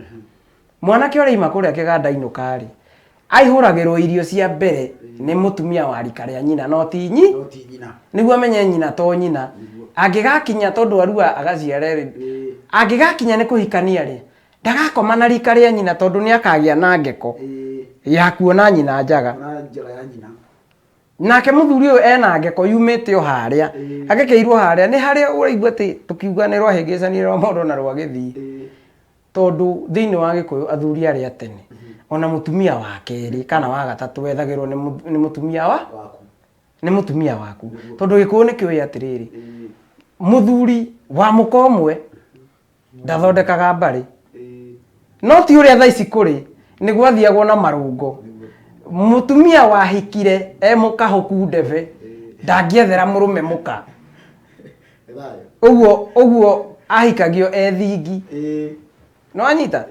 mwanake ũrĩa aima kũrĩa kĩganda ainũka rĩ aihũragĩrwo irio cia mbere nĩ mũtumia wa rika rĩa nyina no ti nyi No ti nyina. Nĩguo amenye nyina to nyina. Angĩgakinya tondũ arua agaciare rĩ, angĩgakinya nĩ kũhikania rĩ, ndagakoma na rika rĩa nyina tondũ nĩ akagĩa na ngeko ya kuona nyina njaga. Na njaga ya nyina. Nake mũthuri ũyũ ena ngeko yumĩte o harĩa, agekeirwo harĩa, nĩ harĩa ũraigua atĩ tũkiuga nĩ rwahĩngĩcanire rwa mũndũ na rwa gĩthii. Tondũ thĩinĩ wa Gĩkũyũ athuri arĩa a tene, ona mũtumia wa kerĩ kana wa gatatũ wethagĩrwo nĩ mũtumia wa Waku. Nĩ mũtumia waku. Tondũ Gĩkũyũ nĩ kĩũĩ atĩrĩrĩ, mũthuri wa mũka ũmwe ndathondekaga mbarĩ. No ti ũrĩa thaa ici kũrĩ, nĩ gwathiagwo na marũngo. Mũtumia wahikire e mũkahũku ndebe, ndangĩethera mũrũme mũka. Ũguo ũguo ahikagio e thingi. Nĩ wanyita?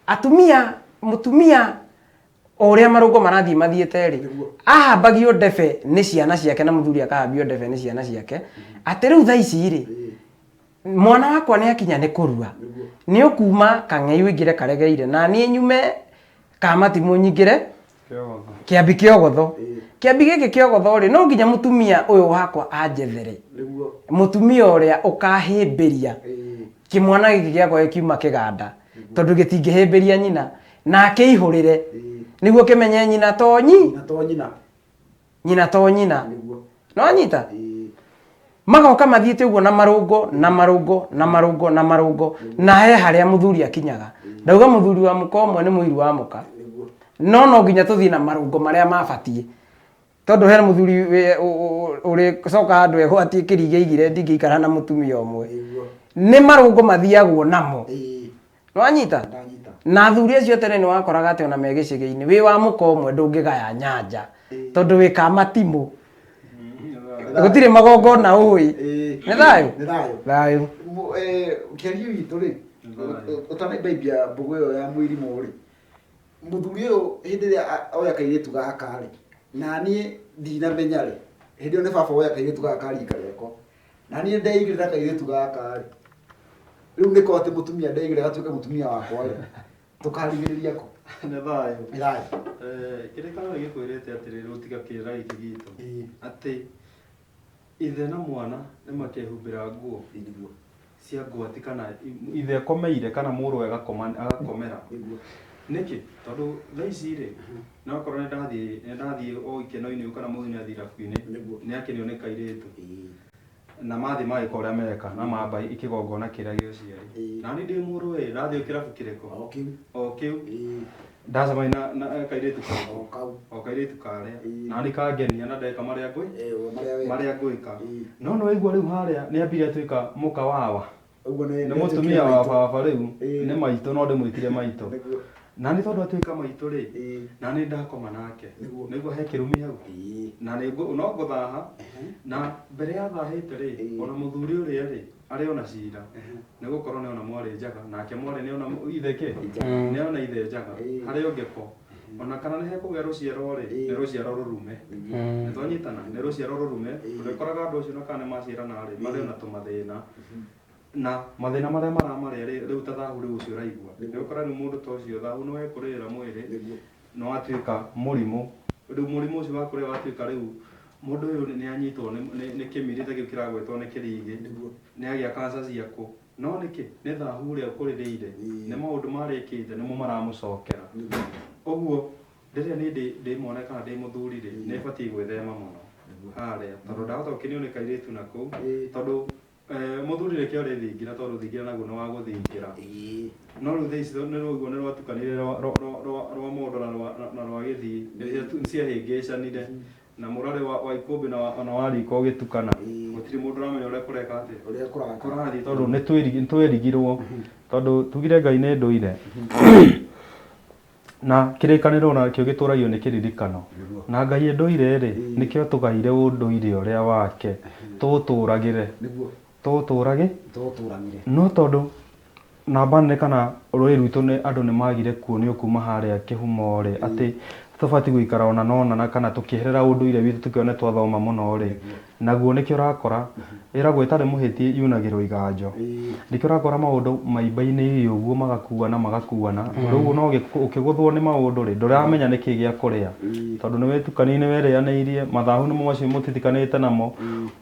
Atumia, mũtumia o ũrĩa marũngo marathiĩ mathiĩte rĩ, ahambagio ndebe nĩ ciana ciake na mũthuri akahambio ndebe nĩ ciana ciake, atĩ rĩu thaa ici rĩ, mwana wakwa nĩ akinya nĩ kũrua, nĩ ũkuma Kang'ei ũingĩre Karegeire, na niĩ nyume Kamatimũ nyingĩre Kĩambi Kĩogotho. Kĩambi gĩkĩ Kĩogotho rĩ, no nginya mũtumia ũyũ wakwa anjethere mũtumia ũrĩa ũkahĩmbĩria kĩmwana gĩkĩ gĩakwa gĩkiuma kĩganda, tondũ gĩtingĩhĩmbĩria nyina, na akĩihũrĩre nĩguo kĩmenye nyina to nyi Nyina to nyina. Nyina to nyina. Nĩguo. Nĩ wanyita? Magoka mathiĩte ũguo na marũngo na marũngo na marũngo na marũngo, na he harĩa mũthuri akinyaga. Ndauga mũthuri wa mũka ũmwe nĩ mũiru wa mũka. Nĩguo. No no nginya tũthiĩ na marũngo marĩa mabatiĩ. Tondũ he mũthuri ũrĩcoka handũ egwatie kĩrigĩ aigire ndingĩikara na mũtumia ũmwe. Nĩguo. Nĩ marũngo mathiagwo namo. Nĩwanyita? Ndanyita. Na athuri acio tene nĩwakoraga atĩ ona me gĩcagi-inĩ wĩ wa mũka ũmwe ndũngĩgaya nyanja tondũ wĩ kamatimũ. Gũtirĩ magongona ũĩ. Nĩ thayũ? Nĩ thayũ. Thayũ. Kĩario gitũ rĩ, ũtanaimbaibia mbũgũ ĩyo ya mũirimũ rĩ, mũthuri ũyũ hĩndĩ ĩrĩa oya kairĩtu gaka rĩ, na niĩ ndinamenya rĩ, hĩndĩ ĩyo nĩ baba oya kairĩtu gaka ka rika rĩakwa, na niĩ ndeigĩrĩra kairĩtu gaka rĩ, rĩu nĩko atĩ mũtumia ndeigĩrĩra gatuĩke mũtumia wakwa rĩ, tũkarigĩrĩria kũ? Nĩ thayũ. Nĩ thayũ. Kĩrĩkanĩro gĩkwĩrĩte atĩrĩrĩ, gũtiga kĩrĩra gĩkĩ gitũ, atĩ ithe na mwana nĩ makehumbĩra nguo Nĩguo. cia ngwati, kana ithe akomeire kana mũrũwe agakomera. Nĩguo. Nĩkĩ? Tondũ thaa ici rĩ, no okorwo nĩ ndathiĩ nĩ ndathiĩ o ikeno-inĩ kana mũthuri nĩ athiĩ irabu-inĩ, Nĩguo. nĩ akenio nĩ kairĩtu. Na mathiĩ magĩka ũrĩa meka na mamba ikĩgongona kĩrĩa gĩa ũciari. Na niĩ ndĩ mũrũwe ndathiĩ kĩrabu kĩrĩkũ? O kĩu. O kĩu. Ndacemania na kairĩtu kau. O kau. O kairĩtu karĩa. Na nĩ kangenia na ndeka marĩa ngwĩ. Marĩa weka. Marĩa ngwĩka. No nĩ waigua rĩu harĩa nĩ ambire atuĩka mũka wawa. Ũguo nĩ Nĩ mũtumia wa baba rĩu. Ĩĩ. Nĩ maitũ no ndĩmwĩtire maitũ. Nĩguo. Na nĩ tondũ atuĩka maitũ rĩ, Ĩĩ. na nĩ ndakoma nake. Nĩguo. Nĩguo he kĩrumi hau. Ĩĩ. Na nĩ no ngũthaha. Na mbere ya thahĩte rĩ, Ĩĩ. ona mũthuri ũrĩa rĩ, arĩ ona cira. Nĩ gũkorwo nĩ ona mwarĩ njaga, nake mwarĩ nĩ ona ithe kĩ? Nĩ ona ithe njaga. Ĩĩ. Harĩ o ngeko. Ona kana nĩ hekũgĩa rũciaro rĩ, Ĩĩ. nĩ rũciaro rũrume. Nĩ twanyitana, nĩ rũciaro rũrume. Ĩĩ. Ũrĩkoraga andũ acio ona kana nĩ maciarana rĩ, marĩ ona tũmathĩna. Na mathĩna marĩa maramarĩa rĩ, rĩu ta thahu rĩu ũcio ũraigua. Nĩguo. Nĩ ũkora rĩu mũndũ ta ũcio thahu nĩ wekũrĩra mwĩrĩ, Nĩguo. nĩ watuĩka mũrimũ. Rĩu mũrimũ ũcio wa kũrĩa watuĩka rĩu mũndũ ũyũ nĩ anyitwo nĩ kĩmiri ta kĩu kĩragwetwo nĩ kĩrigĩ. Nĩguo. Nĩ agĩa cancer cia kũ. No nĩkĩ? Nĩ thahu ũrĩa ũkũrĩrĩire. Ĩĩ. Nĩ maũndũ marĩkĩte nĩmo maramũcokera. Nĩguo. Ũguo rĩrĩa niĩ ndĩ mwana kana ndĩ mũthuri rĩ, nĩ batiĩ gwĩthema mũno harĩa. Tondũ ndahota gũkenio nĩ kairĩtu na kũu. Ĩĩ. Tondũ mũthuri rĩkĩo arĩ thingira tondũ thingira naguo nĩ wa gũthingira. Ĩĩ. No rĩu thaa ici nĩ rũguo nĩ rwatukanire rwa mũndũ na rwa gĩthii. Nĩ ciahĩngĩcanire. Na mũrarĩ wa ikũmbĩ na ona wa riko ũgĩtukana, gũtirĩ mũndũ ũramenya ũrĩa kũreka atĩa, Ũrĩa kũraka. Kũrathiĩ tondũ nĩ twĩrigirwo, tondũ tugire Ngai nĩ ndũire na kĩrĩkanĩro nakĩo gĩtũragio nĩ kĩririkano, na Ngai ndũire rĩ, nĩkĩo tũgaire ũndũire ũrĩa wake tũũtũragĩre. Tũũtũragĩ. Tũũtũragĩre. No tondũ namba nene kana rũrĩrĩ rwitũ nĩ andũ nĩ magire kuonio kuma harĩa kĩhumo rĩ, atĩ tũbatiĩ gũikara ona nona na kana tũkĩeherera ũndũire witũ tũkĩone twathoma mũno rĩ, naguo nĩkĩo ũrakora ĩragwo ĩtarĩ mũhĩtie yunagĩrwo iganjo. Nĩkĩo ũrakora maũndũ maimba-inĩ ũguo magakuana magakuana, rĩu no ũkĩgũthwo nĩ maũndũ rĩ, ndũramenya nĩkĩ gĩa kũrĩa, tondũ nĩ wĩtukanirie, nĩ werĩanĩirie, mathabu nĩmo macio mũtitikanĩte namo.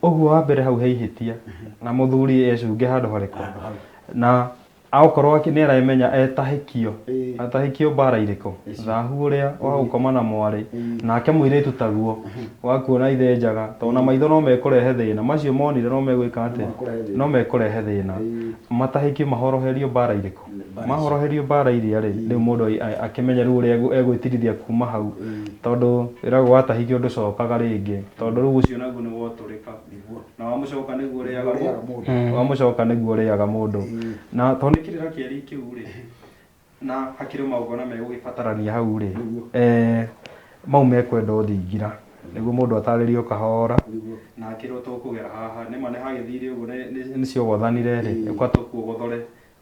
Ũguo wa mbere hau he ihĩtia, na mũthuri ecunge handũ harĩkũ, na akorwo nĩ aremenya etahĩkio, atahĩkio mbara irĩkũ, thahu ũrĩa wa gũkoma na mwarĩ, nake mũirĩtu taguo wa kuona ithe njaga, tondũ na maitho no mekũrehe thĩna, macio monire no megwĩka atĩa, no mekũrehe thĩna, matahĩkio mahoroherio mbara irĩkũ, mahoroherio mbara iria rĩ, rĩu mũndũ akĩmenye rĩu ũrĩa egwĩtirithia kuma hau, tondũ ĩragwo watahĩkio ndũcokaga rĩngĩ, tondũ rĩu ũcio naguo nĩ wotũrĩka, na wamũcoka nĩguo ũrĩaga mũndũ, wamũcoka nĩguo ũrĩaga mũndũ, na tondũ nĩ kĩrĩra kĩeri kĩu rĩ, na hakĩrĩ magongona megũgĩbatarania hau rĩ, mau mekwenda ũthingira nĩguo mũndũ atarĩrio kahora, na akĩrwo tũkũgera haha, nĩma nĩ hagĩthire ũguo, nĩ ciogothanire rĩ, ũka tũkuogothore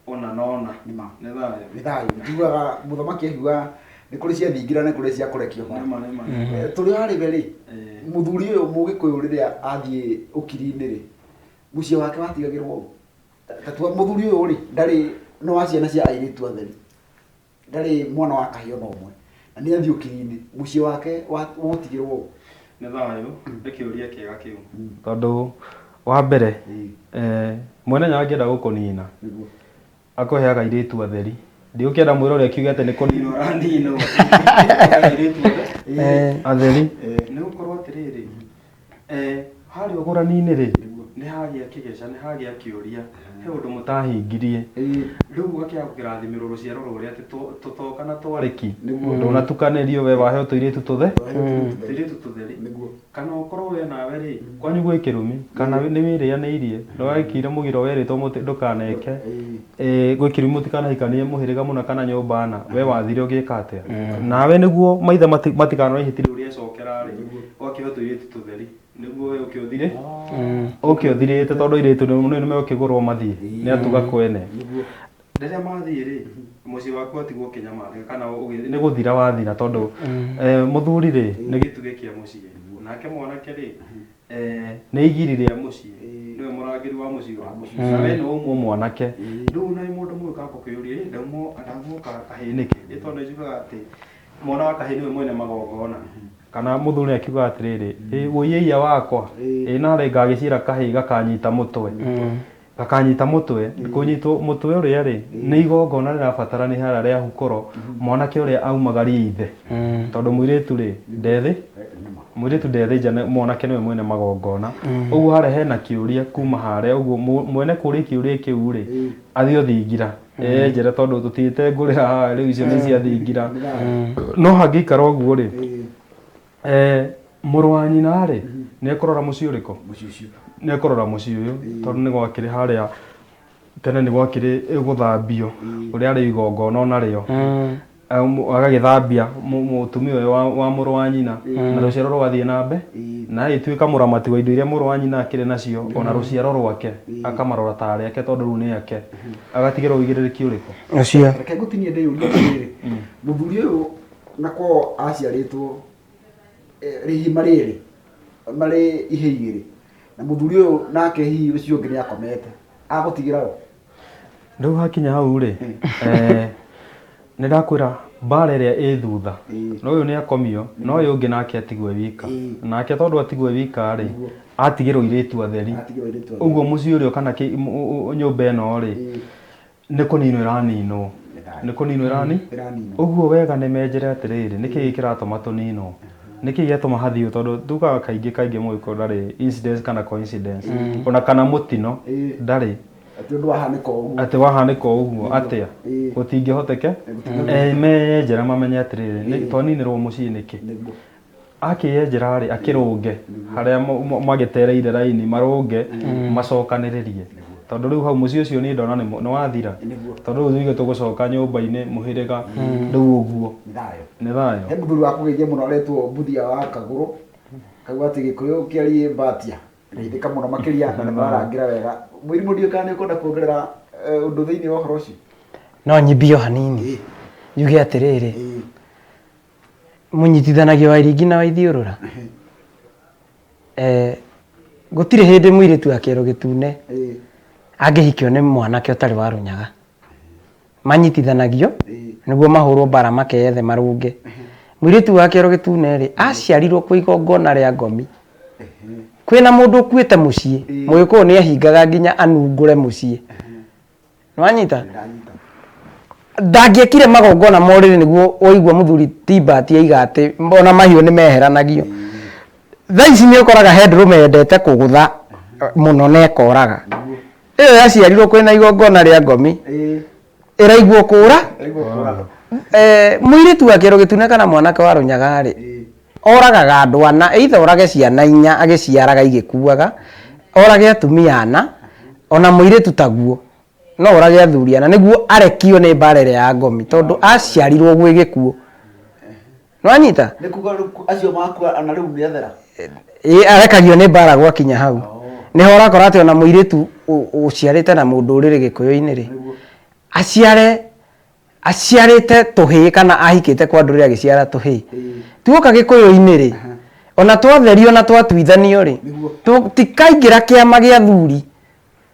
ona na ona. Nĩ thayũ. Nĩ thayũ. Njugaga mũthamaki akiuga nĩ kũrĩ cia thingira, nĩ kũrĩ cia kũrekio bara. Nĩma nĩma. Tũrĩ harĩ we rĩ, mũthuri ũyũ mũgĩkũyũ rĩrĩa athiĩ ũkiri-inĩ rĩ, mũciĩ wake watigagĩrwo ũ? Ta tua mũthuri ũyũ rĩ, ndarĩ no wa ciana cia airĩtu atheri, ndarĩ mwana wa kahĩĩ ona ũmwe, na nĩ athiĩ ũkiri-inĩ, mũciĩ wake ũgũtigĩrwo ũ? Nĩ thayũ, nĩ kĩũria kĩega kĩu, tondũ wa mbere mwene nyaga angĩenda gũkũnina akũheaga airĩtu atheri, ndigũkĩenda mwĩra ũrĩa kiuge atĩ nĩ kũninwo ũraninwo, airĩtu atheri, nĩ gũkorwo atĩrĩrĩ, harĩa ũgũrani-inĩ rĩ, nĩ hagĩa kĩgeca, nĩ hagĩa kĩũria, he ũndũ mũtahingirie, rĩu ũgakĩaga gũkĩrathimĩrwo rũciaro rũrĩa atĩ tũtoka na twarĩki, ndũnatukanĩrio, we waheo tũirĩtu tũthe, tũirĩtu tũtheri, kana ũkorwo we nawe rĩ, kwanyu gwĩ kĩrumi, kana nĩ wĩrĩanĩirie, nĩ wekire mũgiro werĩtwo ndũkaneke, gwĩ kĩrumi mũtikanahikanie mũhĩrĩga mũna kana nyũmba na, we wathire ũgĩka atĩa, nawe nĩguo maithe matikanone ihĩtia rĩu rĩecokera rĩ, ũgakĩheo tũirĩtu tũtheri, nĩguo we ũkĩũthire, ũkĩũthirĩte, tondũ airĩtu nĩ megũkĩgũrwo mathiĩ nĩ atuga kwene, rĩrĩa mathiĩ rĩ, mũciĩ waku watigwo ũkĩnyamarĩka, kana nĩ gũthira wathira, tondũ mũthuri rĩ nĩ gĩtugĩ kĩa mũciĩ, nake mwanake rĩ nĩ igiri rĩa mũciĩ, nĩwe mũrangĩri wa mũciĩ, na we nĩ waumwo mwanake, rĩu na mũndũ mũgĩ ũkamba kwĩyũria, ndaumwo kahĩĩ nĩkĩ, ĩ tondũ njugaga atĩ mwana wa kahĩĩ nĩwe mwene magongona, kana mũthuri akiuga atĩrĩrĩ, wũiĩia wakwa, ĩ narĩ ngagĩciara kahĩĩ gakanyita mũtwe, gakanyita mũtwe, kũnyitwo mũtwe ũrĩa rĩ, nĩ igongona rĩrabatarania harĩa rĩa hukũro, mwanake ũrĩa aumagarie ithe, tondũ mũirĩtu rĩ ndethĩ, mũirĩtu ndethĩ nja, mwanake nĩwe mwene magongona, ũguo harĩa hena kĩũria kuma harĩa, ũguo mwene kũũria kĩũria kĩu rĩ, athiĩ ũthingira enjere, tondũ tũthiĩte ngũrĩra haha rĩu, icio nĩ cia thingira, no hangĩikara ũguo rĩ, mũrũ wa nyina rĩ, nĩ ekũrora mũciĩ ũrĩkũ, nĩ ekũrora mũciĩ ũyũ, tondũ nĩ gwakĩrĩ harĩa tene, nĩ gwakĩrĩ gũthambio ũrĩa arĩ igongona onarĩo, agagĩthambia mũtumia ũyũ wa mũrũ wa nyina, na rũciaro rũgathiĩ na mbere, na agĩtuĩka mũramati wa indo iria mũrũ wa nyina akĩrĩ nacio, ona rũciaro rwake akamarora tarĩ ake, tondũ rĩu nĩ ake, agatigĩrwo ũigĩrĩrĩki ũrĩkũ? Ũcio. Reke ngũtinie ndĩyũrie atĩrĩrĩ, mũthuri ũyũ na kwao aciarĩtwo rĩhi marĩ marĩ ihĩ igĩrĩ, na mũthuri ũyũ nake hihi ũcio ũngĩ nĩ akomete, agũtigĩra ũ? Rĩu hakinya hau rĩ, nĩ ndakwĩra mbara ĩrĩa ĩ thutha, no ũyũ nĩ akomio, no ũyũ ũngĩ nake atigwo e wika, nake tondũ atigwo e wika rĩ, atigĩrwo airĩtu atheri, ũguo mũciĩ ũrĩa kana nyũmba ĩno rĩ, nĩ kũninwo ĩraninwo, nĩ kũninwo ĩrani, ũguo wega nĩ menjere atĩrĩrĩ, nĩkĩ kĩratũma tũninwo, nĩkĩ gĩatũma hathiĩ, tondũ tugaga kaingĩ kaingĩ mũgĩkũyũ ndarĩ incidence kana coincidence, ona kana mũtino ndarĩ, Atĩ ũndũ wahanĩka ũguo, atĩ wahanĩka ũguo atĩa, gũtingĩhoteke, meyenjera mamenye atĩrĩrĩ, twaninĩrwo mũciĩ nĩkĩ. Akĩyenjera rĩ, akĩrũnge harĩa magĩtereire raini, marũnge macokanĩrĩrie, tondũ rĩu hau mũciĩ ũcio niĩ ndona nĩ wathira. Tondũ rĩu tuge tũgũcoka nyũmba-inĩ mũhĩrĩga rĩu ũguo. Nĩ thayũ. Nĩ thayũ. He mũthuri wa kũgeithia mũno aretwo Mbuthia wa Kagũrũ, kauga atĩ Gĩkũyũ kĩarie mbatia ngeithĩka mũno makĩria na nĩ mararangĩra wega. Mũirimũ, ndiũĩ kana nĩ ũkwenda kuongerera ũndũ thĩinĩ wa ũhoro ũcio. No nyambie o hanini njuge atĩrĩrĩ, mũnyitithanagia wa iringi na wa ithiũrũra. Gũtirĩ hĩndĩ mũirĩtu wa kĩero gĩtune angĩhikio nĩ mwanake ũtarĩ wa rũnyaga. Manyitithanagio nĩguo mahũrwo mbara makeyethe marũnge. Mũirĩtu wa kĩero gĩtune rĩ, aciarirwo kwĩ igongona rĩa ngomi, kwĩna mũndũ ũkuĩte mũciĩ. Mũgĩkũyũ nĩ ahingaga nginya anungũre mũciĩ. Nĩwanyita? Ndangĩekire magongona ma ũrĩrĩ nĩguo waigua mũthuri ti Bahati aiga atĩ ona mahiũ nĩ meheranagio. Thaa ici nĩ ũkoraga he ndũrũme yendete kũgũtha mũno na ĩkoraga. Ĩyo yaciarirwo kwĩna igongona rĩa ngomi, ĩraigua kũra. Mũirĩtu wa kĩero gĩtune kana mwanake wa rũnyaga rĩ, oragaga andũ ana, either orage ciana inya agĩciaraga igĩkuaga, orage atumia ana, ona mũirĩtu taguo no orage athuri ana nĩguo arekio nĩ mbara ĩrĩa ya ngomi, tondũ aciarirwo gwĩ gĩkuũ. Nĩwanyita? Nĩ kuga rĩu acio makua ona rĩu nĩ athera. Ĩ, arekagio nĩ mbara gwakinya hau. Nĩho ũrakora atĩ ona mũirĩtu ũciarĩte na mũndũ ũrĩrĩ gĩkũyũ-inĩ rĩ, aciare aciarĩte tũhĩĩ kana ahikĩte kwa ndũrĩrĩ agĩciara tũhĩĩ. Tuoka gĩkũyũ-inĩ rĩ, ona twatherio na twatuithanio rĩ, tũtikaingĩra kĩama gĩa athuri.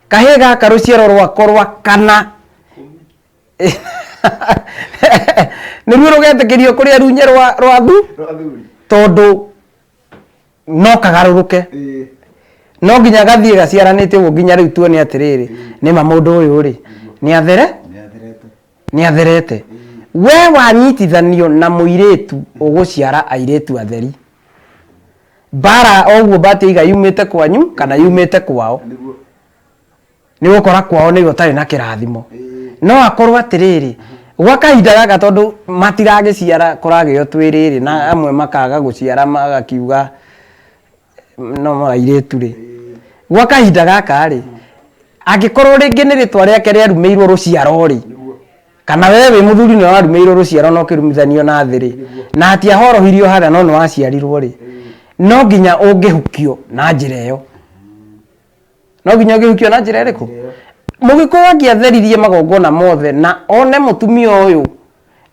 Kahĩĩ gaka rũciaro rwako rwa kana nĩruo rũgetĩkĩrio kũrĩa runye rwa thu, tondũ no kagarũrũke, no nginya gathiĩ gaciaranĩte ũguo nginya rĩu tuone atĩrĩrĩ, nĩma mũndũ ũyũ rĩ nĩ athere nĩ atherete. We wanyitithanio na mũirĩtu ũgũciara airĩtu atheri, mbara o ũguo mbatiaiga yumĩte kwanyu kana yumĩte kwao, nĩ gũkora kwao nĩwe ũtarĩ na kĩrathimo. No akorwo atĩrĩrĩ, gwa kahinda gaka tondũ matiragĩciara, kũragĩo twĩrĩrĩ na amwe makaga gũciara magakiuga no airĩtu rĩ, gwa kahinda gaka rĩ, angĩkorwo rĩngĩ nĩ rĩtwa rĩake rĩarumĩirwo rũciaro rĩ, kana we wĩ mũthuri nĩ warumĩirwo rũciaro na ũkĩrumithanio na thĩ rĩ, na hatiahorohirio harĩa no nĩ waciarirwo rĩ, no nginya ũngĩhukio na njĩra ĩyo. No nginya ũngĩhukio na njĩra ĩrĩkũ? Mũgĩkũyũ angĩatheririe magongona mothe na one mũtumia ũyũ,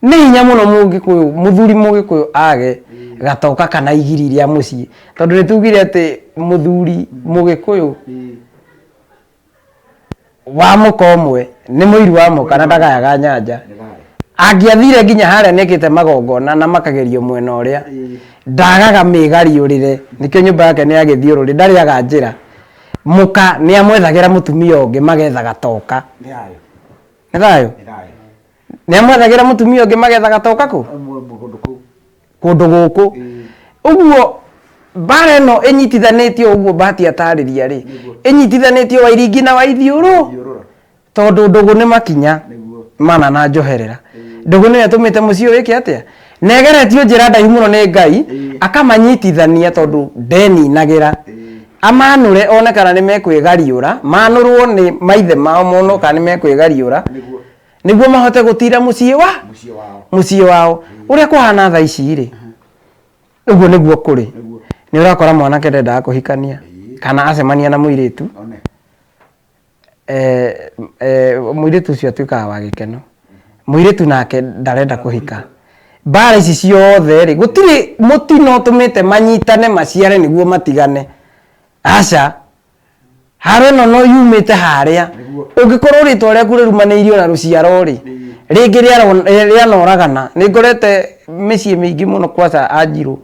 nĩ hinya mũno mũgĩkũyũ, mũthuri mũgĩkũyũ age gatoka kana igiri rĩa mũciĩ, tondũ nĩ tugire atĩ mũthuri mũgĩkũyũ wa mũka ũmwe nĩ mũiru wa mũka na ndagayaga nyanja. Angĩathire nginya harĩa nĩekĩte magongona na makagerio mwena ũrĩa, ndagaga mĩgariũrĩre, nĩkĩo nyũmba yake nĩ ya gĩthiũrũrĩ, ndarĩaga njĩra. Mũka nĩ amwethagĩra mũtumia ũngĩ magetha gatoka. Nĩ thayũ? Nĩ amwethagĩra mũtumia ũngĩ magetha gatoka kũ? Kũndũ gũkũ. Ũguo mbara ĩno ĩnyitithanĩtio ũguo Bahati atarĩria rĩ, ĩnyitithanĩtio wa iringi na wa ithiũrũ, tondũ ndũgũ nĩ makinya mana na njoherera. Ndũgũ nĩyo ĩtũmĩte mũciĩ ũyũ wĩke atĩa? Na ĩgeretio njĩra ndaihu mũno nĩ Ngai, akamanyitithania tondũ ndeninagĩra. Amanũre one kana nĩ mekwĩgariũra, manũrwo nĩ maithe mao mono kana nĩ mekwĩgariũra, nĩguo mahote gũtira mũciĩ wa mũciĩ wao. Ũrĩa kũhana thaa ici rĩ, ũguo nĩguo kũrĩ. Nĩ ũrakora mwanake ndendaga kũhikania kana acemania na mũirĩtu, mũirĩtu ũcio atuĩkaga wa gĩkeno, mũirĩtu nake ndarenda kũhika. Mbara ici ciothe rĩ, gũtirĩ mũtino ũtũmĩte manyitane maciare nĩguo matigane, aca. Haro ĩno no yumĩte harĩa ũngĩkorwo rĩtwa rĩaku rĩrumanĩirio na rũciaro rĩ, rĩngĩ rĩanoragana. Nĩ ngorete mĩciĩ mĩingĩ mũno kwaca anjirũ,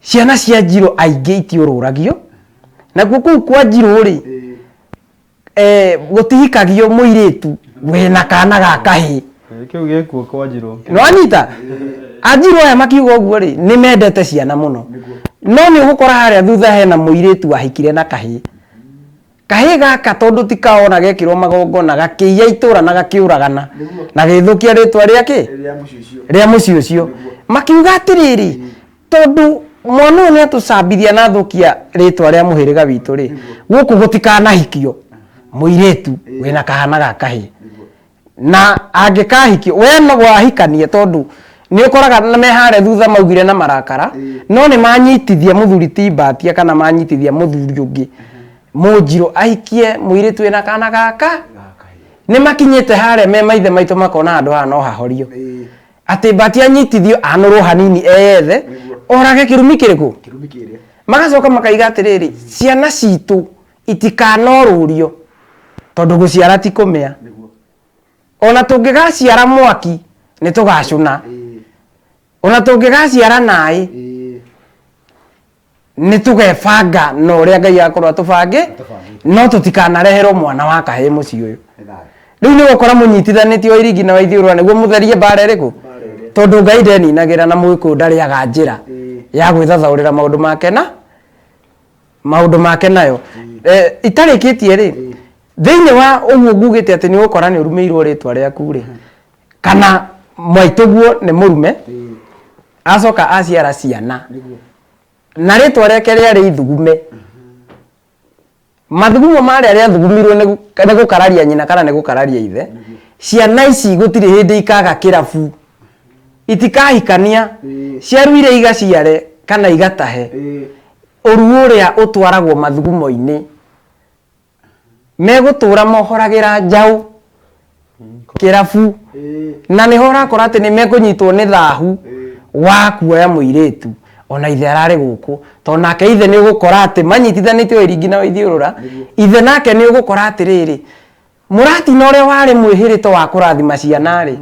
ciana cia njirũ aingĩ itiũrũragio, nakuo kũu kwa njirũ rĩ, gũtihikagio mũirĩtu wĩna kana ga kahĩĩ. Kĩu gĩkuo kwa njirũ. Nĩwanyita? Anjirũ aya makiuga ũguo rĩ, nĩ mendete ciana mũno, no nĩ ũgũkora harĩa thutha hena mũirĩtu wahikire na kahĩĩ. Kahĩĩ gaka tondũ ti kao ona gekĩrwo magongona, gakĩiya itũra na gakĩũragana na gĩgĩthũkia rĩtwa rĩa kĩ? Rĩa mũciĩ ũcio. Makiuga atĩrĩrĩ, tondũ Mwana ũyũ nĩ atũcambithia na athũkia rĩtwa rĩa mũhĩrĩga witũ rĩ, gũkũ gũtikanahikio mũirĩtu wĩna kahana ga kahĩĩ. Na angĩkahikio, we no wahikanie tondũ nĩ ũkoraga na me harĩa thutha maugire na marakara, no nĩ manyitithia mũthuri ti Mbatia kana manyitithia mũthuri ũngĩ mũnjirũ ahikie mũirĩtu wĩna kana gaka. Nĩ makinyĩte harĩa me maithe maitũ makona handũ haha no hahorio. Atĩ Mbati anyitithio anũrwo hanini eyethe orage kĩrumi kĩrĩkũ? Kĩrumi kĩrĩa. Magacoka makaiga atĩrĩrĩ, ciana citũ itikanorũrio tondũ gũciara ti kũmĩa. Ona tũngĩgaciara mwaki nĩ tũgacũna. Ona tũngĩgaciara naĩ nĩ tũgebanga na ũrĩa Ngai akorwo atũbange, no tũtikanareherwo mwana wa kahĩĩ mũciĩ ũyũ. Rĩu nĩ ũgũkora mũnyitithanĩtio Wairingi na Waithiũrũra nĩguo mũtherie mbara ĩrĩkũ? Tondũ Ngai ndeninagĩra na Mũgĩkũyũ ndarĩaga njĩra ya gwĩthathaũrĩra maũndũ make na maũndũ make nayo. Itarĩkĩtie rĩ, thĩinĩ wa ũguo ngugĩte atĩ nĩ ũgũkora nĩ ũrumĩirwo rĩtwa rĩaku rĩ, kana maitũguo nĩ mũrume, acoka aciara ciana na rĩtwa rĩake rĩarĩ ithugume. Mathugumo marĩa rĩathugumirwo nĩ gũkararia nyina kana nĩ gũkararia ithe, ciana ici gũtirĩ hĩndĩ ikaga kĩrabu, itikahikania, ciaruire igaciare kana igatahe. Ũru ũrĩa ũtwaragwo mathugumo-inĩ, megũtũra mohoragĩra njaũ kĩrabu, na nĩho ũrakora atĩ nĩ mekũnyitwo nĩ thahu wa kuoya mũirĩtu ona ithe ararĩ gũkũ, tondũ nake ithe nĩ ũgũkora atĩ manyitithanĩtio Wairingi na Waithiũrũra, ithe nake nĩ ũgũkora atĩrĩrĩ, mũratina ũrĩa warĩ mwĩhĩrĩto wa kũrathima ciana rĩ,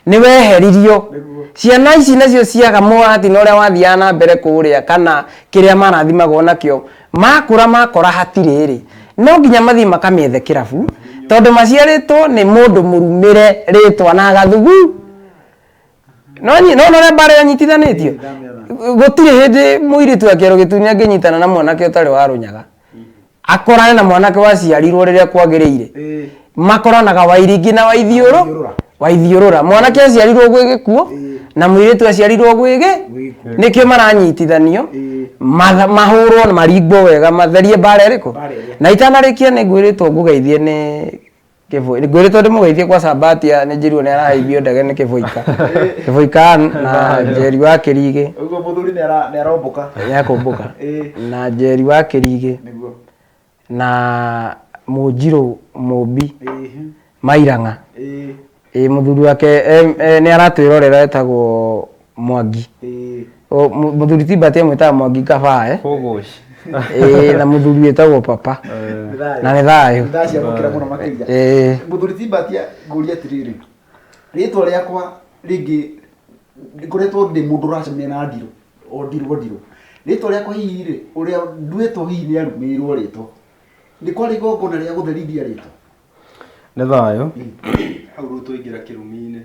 nĩ weheririo. Ciana ici nacio ciaga mũratina ũrĩa wathiaga na mbere kũrĩa kana kĩrĩa marathimagwo nakĩo, makũra makora hatirĩ rĩ, no nginya mathiĩ makamĩethe kĩrabu, tondũ maciarĩtwo nĩ mũndũ mũrumĩre rĩtwa na gathugu. No no ũrĩa mbara ĩyo ĩnyitithanĩtio? Gũtirĩ hĩndĩ mũirĩtu wa kĩero gĩtune angĩnyitana na mwanake ũtarĩ wa rũnyaga. Akorane na mwanake waciarirwo rĩrĩa kwagĩrĩire. Makoranaga Wairingi na Waithiũrũ, Waithiũrũra. Mwanake aciarirwo gwĩ gĩkuũ na mũirĩtu aciarirwo gwĩ gĩ, nĩkĩo maranyitithanio mahũrwo na maringwo wega matherie mbara ĩrĩkũ. Na itanarĩkia nĩ ngwĩrĩtwo ngũgeithie nĩ Kĩboi, ngwĩrĩtwo ndĩmũgeithie kwa Sabatia nĩ njĩrirwo nĩ arahaibio ndege nĩ Kĩboika. Kĩboika na Njeri wa Kĩrigĩ. Ũguo mũthuri nĩ arombũka. Nĩ akũmbũka. Na Njeri wa Kĩrigĩ. Na Mũnjirũ Mũmbi Mairang'a. Ĩĩ mũthuri wake nĩ aratwĩrorera etagwo Mwangi. Mũthuri ti Mbati amwĩtaga Mwangi Kabae. Kũgũci. Ĩĩ na mũthuri wĩtagwo Papa. Na nĩ thayũ. Ndaciamũkĩra mũno makĩria. Ĩĩ. Mũthuri ti Mbati ngũria atĩrĩrĩ, rĩtwa rĩakwa rĩngĩ ngoretwo ndĩ mũndũ ũracemania na ndirũ, o ndirũ o ndirũ. Rĩtwa rĩakwa hihi rĩ, ũrĩa nduĩtwo hihi nĩ arumĩirwo rĩtwa. Nĩ kwarĩ igongona rĩa gũtherithia rĩtwa? Nĩ thayũ. Hau rĩu twaingĩra kĩrumi-inĩ.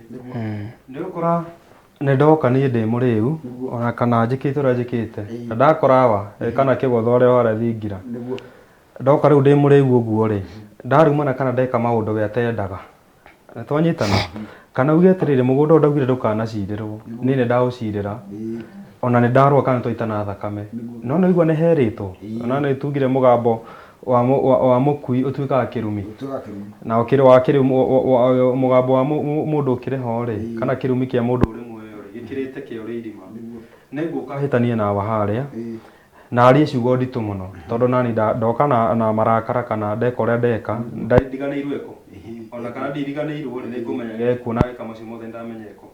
Nĩ ũgũkora nĩ ndoka niĩ ndĩ mũrĩu ona kana njĩkĩte ũrĩa njĩkĩte na ndakora awa kana kĩgotho ũrĩa warĩa thingira. Ndoka rĩu ndĩ mũrĩu ũguo rĩ, ndarumana kana ndeka maũndũ we atendaga. Nĩ twanyitana? Kana uge atĩrĩrĩ, mũgũnda ũyũ ndaugire ndũkanacirĩrwo, niĩ nĩ ndaũcirĩra, ona nĩ ndarũa kana nĩ twaitana thakame. No nĩ waigua nĩ herĩtwo? Ona nĩ tugire mũgambo wa mũkui ũtuĩkaga kĩrumi. Na ũkĩrĩ wa kĩrumi, mũgambo wa mũndũ ũkĩrĩ ho rĩ, kana kĩrumi kĩa mũndũ ũrĩ muoyo rĩ, gĩkĩrĩte kĩa ũrĩ irima. Nĩ ngũka hĩtanie nawe harĩa, na arie ciugo nditũ mũno, tondũ nani ndoka na marakara kana ndeka ũrĩa ndeka, ndiganĩirwo eko. Ona kana ndiriganĩirwo rĩ, nĩ ngũmenya gekwo na geka macio mothe nĩndamenya eko.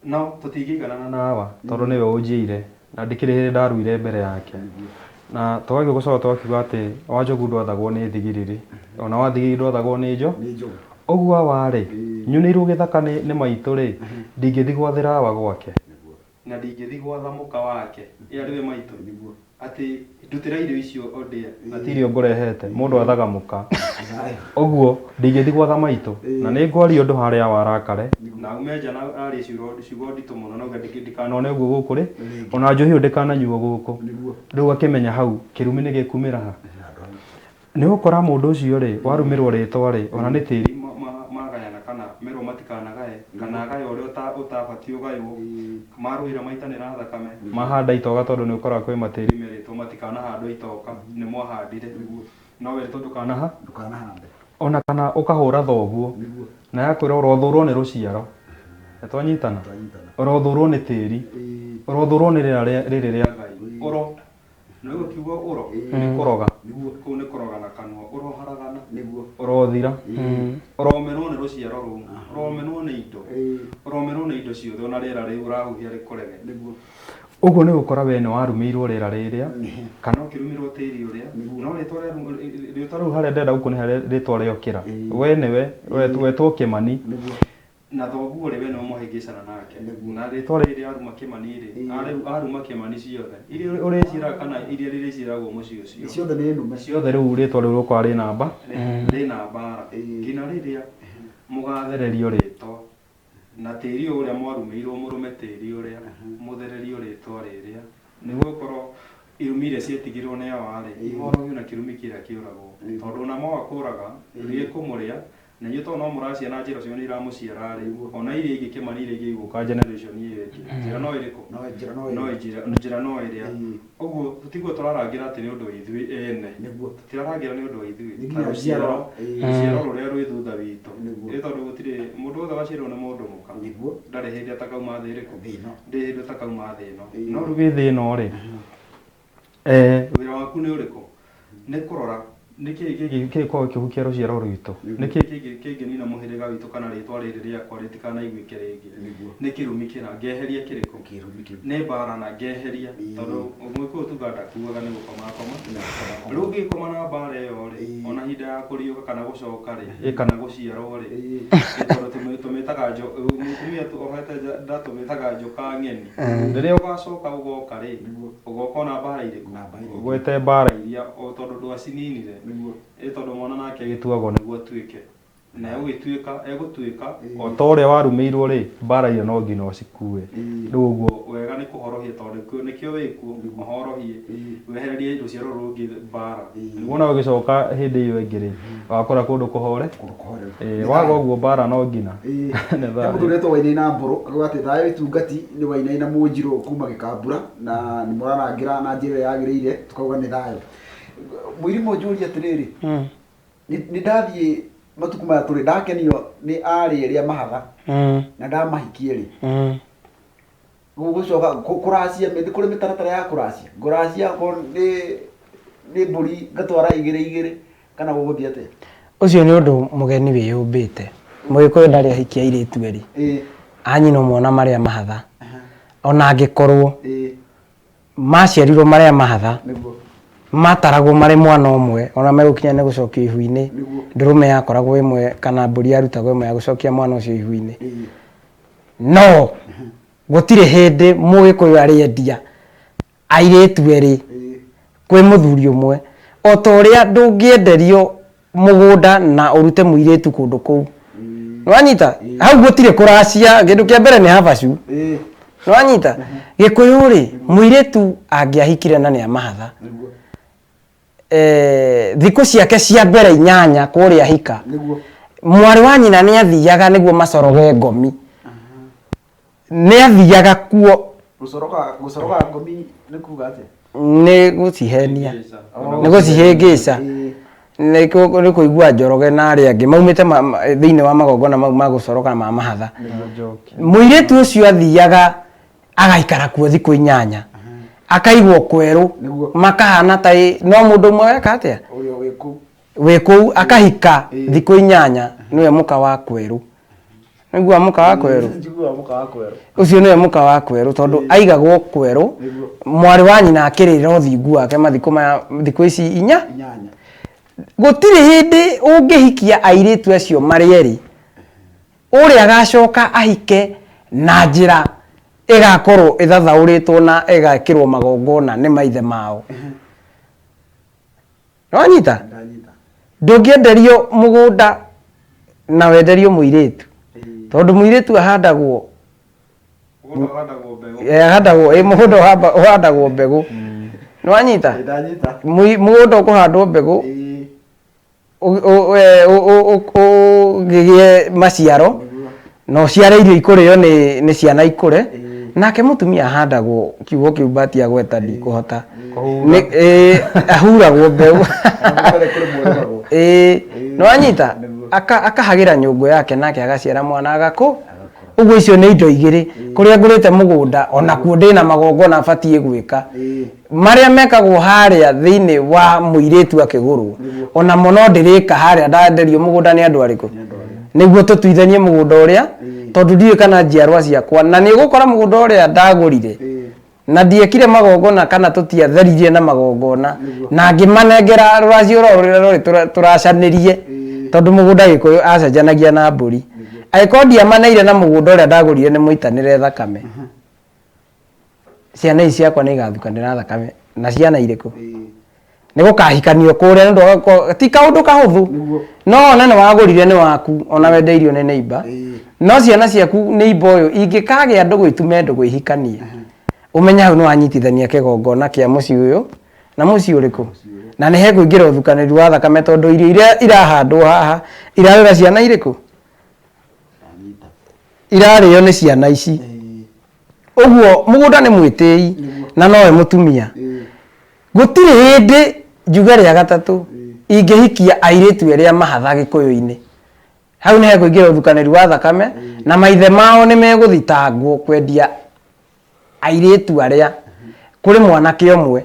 No tũtingĩiganana na awa, tondũ nĩwe ũnjiire, na ndikĩrĩ hĩndĩ ndaruire mbere yake. Na tũgagĩũka tũgakiuga atĩ wa njogu ndwathagwo nĩ thigiriri, ona wa thigiriri ndwathagwo nĩ njogu. Ũguo awa rĩ, nyunĩirwo gĩthaka nĩ maitũ rĩ, ndingĩthiĩ gwathĩra awa gwake. Na ndingĩthiĩ gwatha mũka wake, ĩ arĩ we maitũ, atĩ ndutĩra irio icio ndĩe, na ti irio ngũrehete, mũndũ athaga mũka. Ũguo ndingĩthiĩ gwatha maitũ, na nĩ ngwaria ũndũ harĩa awa arakare, na aume nja na arie ciugo nditũ mũno na auge ndikanone ũguo gũkũ rĩ, ona njohi ĩyo ndĩkananyuo gũkũ. Rĩu akĩmenya hau kĩrumi nĩ gĩkumĩra ha. Nĩ ũgũkora mũndũ ũcio rĩ, warumĩrwo rĩtwa rĩ, ona nĩ tĩri magayana kana merwo matikanagaye. ndakagae kana agae ũrĩa ũtabatiĩ ũgaywo, marũĩra maitanĩra thakame, mahanda itoka tondũ nĩ ũkoraga kwĩ matĩri merĩtwo matikanahandwo itoka, nĩ mwahandire, no werĩtwo ndũkanaha Ndũkanahande. Ona kana ũkahũra thoguo na yakwĩra ũrothũrwo nĩ rũciaro, nĩ twanyitana? Twanyitana. Ũrothũrwo nĩ tĩri, ũrothũrwo nĩ rĩera rĩrĩ rĩa Ngai, ũro nĩguo kiugo ũro nĩ kũroga, kũu nĩ kũroga na kanua, ũroharagana, ũrothira, ũromenwo nĩ rũciaro rũu, ũromenwo nĩ indo, ũromenwo nĩ indo ciothe, ona rĩera rĩu ũrahuhia rĩkũrege. Ũguo nĩ gũkora we nĩ warumĩirwo rĩera rĩrĩa kana ũkĩrumĩrwo tĩri ũrĩa, no rĩtwa rĩa rĩtwa rĩu harĩa ndĩrenda gũkuonia harĩa rĩtwa rĩokĩra, we nĩwe wetwo Kĩmani na thoguo rĩ, we nĩwe mwahĩngĩcana nake, na rĩtwa rĩrĩ aruma Kĩmani rĩ, aruma Kĩmani ciothe iria ũrĩciĩraga kana iria rĩrĩciĩragwo mũciĩ ũcio Ciothe nĩ nũme. Ciothe. Rĩu rĩtwa rĩu rũkorwa rĩna mbara nginya rĩrĩa mũgathererio rĩtwa na tĩri ũrĩa mwarumĩirwo, mũrume tĩri ũrĩa mũthererio rĩtwa rĩrĩa, nĩguo gũkorwo irumi iria cietigirwo nĩ awa rĩ, ihorogio na kĩrumi kĩrĩa kĩũragwo, tondũ ona mwaga kũraga gĩkũmũrĩa na inyuĩ, tondũ no mũraciara njĩra cio nĩ iramũciara rĩ, ona iria ingĩ Kĩmani iria ingĩ igũka generation ĩyo ĩngĩ, njĩra no ĩrĩkũ? No njĩra no no ĩrĩa. Njĩra no ĩrĩa. Ũguo tũtiguo tũrarangĩra atĩ nĩ ũndũ wa ithuĩ ene. Tũtirarangĩra nĩ ũndũ wa ithuĩ Nĩ ta nginya rũciaro njiarwa. Rũciaro rũrĩa rwĩ thutha witũ. Ĩ tondũ gũtirĩ mũndũ wothe waciarirwo nĩ mũndũ mũka ndarĩ hĩndĩ atakauma thĩ ĩrĩkũ? Thĩ ĩno. Ndĩ hĩndĩ ũtakauma thĩ ĩno. No rĩu wĩ thĩ ĩno rĩ, wĩra waku nĩ ũrĩkũ? Nĩ kũrora nĩ kĩĩ kĩngĩkorwo kĩhukia rũciaro rwitũ, nĩ kĩĩ kĩngĩnina mũhĩrĩga witũ kana rĩtwa rĩrĩ rĩakwa rĩtikanaiguĩke rĩngĩ. Nĩ kĩrumi kĩna ngeheria kĩrĩkũ? Kĩrumi kĩu. Nĩ mbara na ngeheria, tondũ mũgĩkũyũ tuga ndakuaga nĩ gũkoma akoma. Rĩu ũngĩkoma na mbara ĩyo rĩ, ona hinda ya kũriũka kana gũcoka rĩ, kana gũciarwo rĩ, tondũ tũmĩtaga mũtumia ohete nda tũmĩtaga njoka ng'eni, rĩrĩa ũgacoka ũgoka rĩ, ũgoka ona mbara irĩkũ? Na mbara irĩkũ. Ũgwete mbara iria o tondũ ndwacininire. Ĩ tondũ mwana nake agĩtuagwo nĩguo atuĩke na egũgĩtuĩka egũtuĩka o ta ũrĩa warumĩirwo rĩ, mbara iria no nginya ũcikue. Rĩu ũguo wega nĩ kũhorohia, tondũ nĩkĩo wĩkuo, ũhorohie, wehererie rũciaro rũngĩ mbara, nĩguo ona ũgĩcoka hĩndĩ ĩyo ĩngĩ rĩ, ũgakora kũndũ kũhore. Kũndũ kũhoreru. Waga ũguo mbara no nginya. Nĩ He thayũ. mũndũ ũretwo Wainaina Mbũrũ akauga atĩ thayũ itungati nĩ Wainaina Mũnjirũ kuma Gĩkambura na nĩ mũrarangĩra na njĩra ĩrĩa yagĩrĩire, tukauga nĩ thayũ. Mũirimũ, njũrie atĩrĩrĩ, nĩ ndathiĩ matukũ maya tũrĩ ndakenio nĩ arĩ arĩa mahatha na ndamahikie rĩ, gũgũcoka kũracia, nĩ kũrĩ mĩtaratara ya kũracia, ngũracia okorwo nĩ mbũri ngatwara igĩrĩ igĩrĩ kana gũgũthiĩ atĩa? Ũcio nĩ ũndũ mũgeni wĩyũmbĩte. Mũgĩkũyũ ndarĩ ahikia airĩtu erĩ anyina ũmwe ona marĩa mahatha, ona angĩkorwo maciarirwo marĩa mahatha, mataragwo marĩ mwana ũmwe ona megũkinya nĩ gũcokio ihu-inĩ. Ndũrũme yakoragwo ĩmwe kana mbũri yarutagwo ĩmwe ya gũcokia mwana ũcio ihu-inĩ. No gũtirĩ hĩndĩ mũgĩkũyũ arĩendia airĩtu erĩ kwĩ mũthuri ũmwe, o ta ũrĩa ndũngĩenderio mũgũnda na ũrute mũirĩtu kũndũ kũu. Nĩwanyita? Hau gũtirĩ kũracia. Kĩndũ kĩa mbere nĩ habacu. Nĩwanyita? Gĩkũyũ rĩ, mũirĩtu angĩahikire na nĩ amahatha, thikũ ciake cia mbere 8 kũrĩa hika, mwarĩ wa nyina nĩ athiaga nĩguo macoroge ngomi, nĩ athiaga kuo. Gũcoroga ngomi nĩ kuga atĩa? Nĩ gũcihenia, nĩ gũcihĩngĩca, nĩ kũigua Njoroge na arĩa angĩ maumĩte thĩinĩ wa magongona mau ma gũcoroga ma mahatha. Mũirĩtu ũcio athiaga agaikara kuo thikũ 8, akaigwo kwerũ. Makahana ta no mũndũ ũmwe weka atĩa? Ũrĩa wĩ kũu. Wĩ kũu akahika thikũ 8, nĩwe mũka wa kwerũ. Nĩguo mũka wa kwerũ. Njiguaga mũka wa kwerũ. Ũcio nĩwe mũka wa kwerũ tondũ aigagwo kwerũ, mwarĩ wa nyina akĩrĩra ũthingu wake mathikũ maya, thikũ ici inya. 8. Gũtirĩ hĩndĩ ũngĩhikia airĩtu acio marĩ erĩ, ũrĩa agacoka ahike na njĩra ĩgakorwo ĩthathaũrĩtwo na ĩgekĩrwo magongona nĩ maithe mao. Nĩwanyita? Ndanyita. Ndũngĩenderio mũgũnda na wenderio mũirĩtu, tondũ mũirĩtu ahandagwo Mũgũnda ũhandagwo mbegũ. Ahandagwo, mũgũnda ũhandagwo mbegũ. Nĩwanyita? Ndanyita. Mũgũnda ũkũhandwo mbegũ ũngĩgĩe maciaro. Na ũciare irio ikũrĩo nĩ ciana ikũre. Nake mũtumia ahandagwo kiugo kĩu Bahati agweta ndikũhota. Kũhura. Ahuragwo mbeũ. Kũrĩ Ĩĩ, nĩwanyita? Nĩguo. Akahagĩra nyũngũ yake nake agaciara mwana agakũ. Ũguo icio nĩ indo igĩrĩ. Kũrĩa ngũrĩte mũgũnda onakuo ndĩna magongona batiĩ gwĩka. Marĩa mekagwo harĩa thĩinĩ wa mũirĩtu akĩgũrwo, onamo no ndĩrĩka harĩa ndenderio mũgũnda nĩ andũ arĩkũ, nĩguo tũtuithanie mũgũnda ũrĩa, tondũ ndiũĩ kana njiarwa ciakwa, na nĩ ũgũkora mũgũnda ũrĩa ndagũrire na ndiekire magongona kana tũtiatheririe na magongona, na ngĩmanengera rũracio rwao rũrĩa rwarĩ tũracanĩrie, tondũ mũgũnda Gĩkũyũ acenjanagia na mbũri. Angĩkorwo ndiamaneire na mũgũnda ũrĩa ndagũrire nĩ mũitanĩre thakame, ciana ici ciakwa nĩ igathukanĩra thakame na ciana irĩkũ? Nĩ gũkahikanio kũrĩa nĩ ũndũ ti kaũndũ kahũthũ. No ona nĩ wagũrire nĩ waku, ona wendeirio nĩ neighbor, no ciana ciaku neighbor ũyũ ingĩkagĩa ndũgũ itume ndũgũ ihikanie, ũmenye hau nĩ wanyitithania kĩgongona kĩa mũciĩ ũyũ na mũciĩ ũrĩkũ, na nĩ hekũingĩra ũthukanĩri wa thakame tondũ irio iria irahandwo haha irarera ciana irĩkũ? Irarĩo nĩ ciana ici. Ũguo mũgũnda nĩ mwĩtĩi na nowe mũtumia. Gũtirĩ hĩndĩ njuge rĩa gatatũ ingĩhikia airĩtu erĩ a mahatha Gĩkũyũ-inĩ. Hau nĩ hekũingĩra ũthukanĩri wa thakame na maithe mao nĩ megũthitangwo kwendia airĩtu arĩa kũrĩ mwanake ũmwe.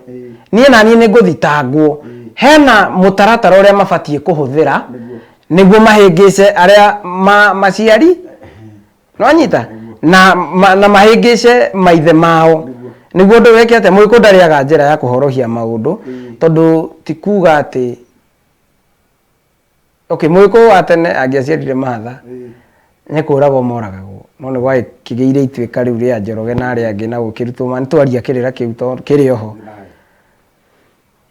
Niĩ naniĩ nĩ ngũthitangwo. Hena mũtaratara ũrĩa mabatiĩ kũhũthĩra nĩguo mahĩngĩce arĩa maciari. Nĩwanyita? Na na mahĩngĩce maithe mao. Nĩguo ũndũ wĩke atĩa? Mũgĩkũyũ ndarĩaga njĩra ya kũhorohia maũndũ tondũ ti kuga atĩ okay, mũgĩkũyũ wa tene angĩaciarire mahatha nĩ kũragwo moragagwo, no nĩ gwakĩgĩire ituĩka rĩu rĩa Njoroge na arĩa angĩ na gũkĩrutwo ma, nĩ twaria kĩrĩra kĩu tondũ kĩrĩ oho.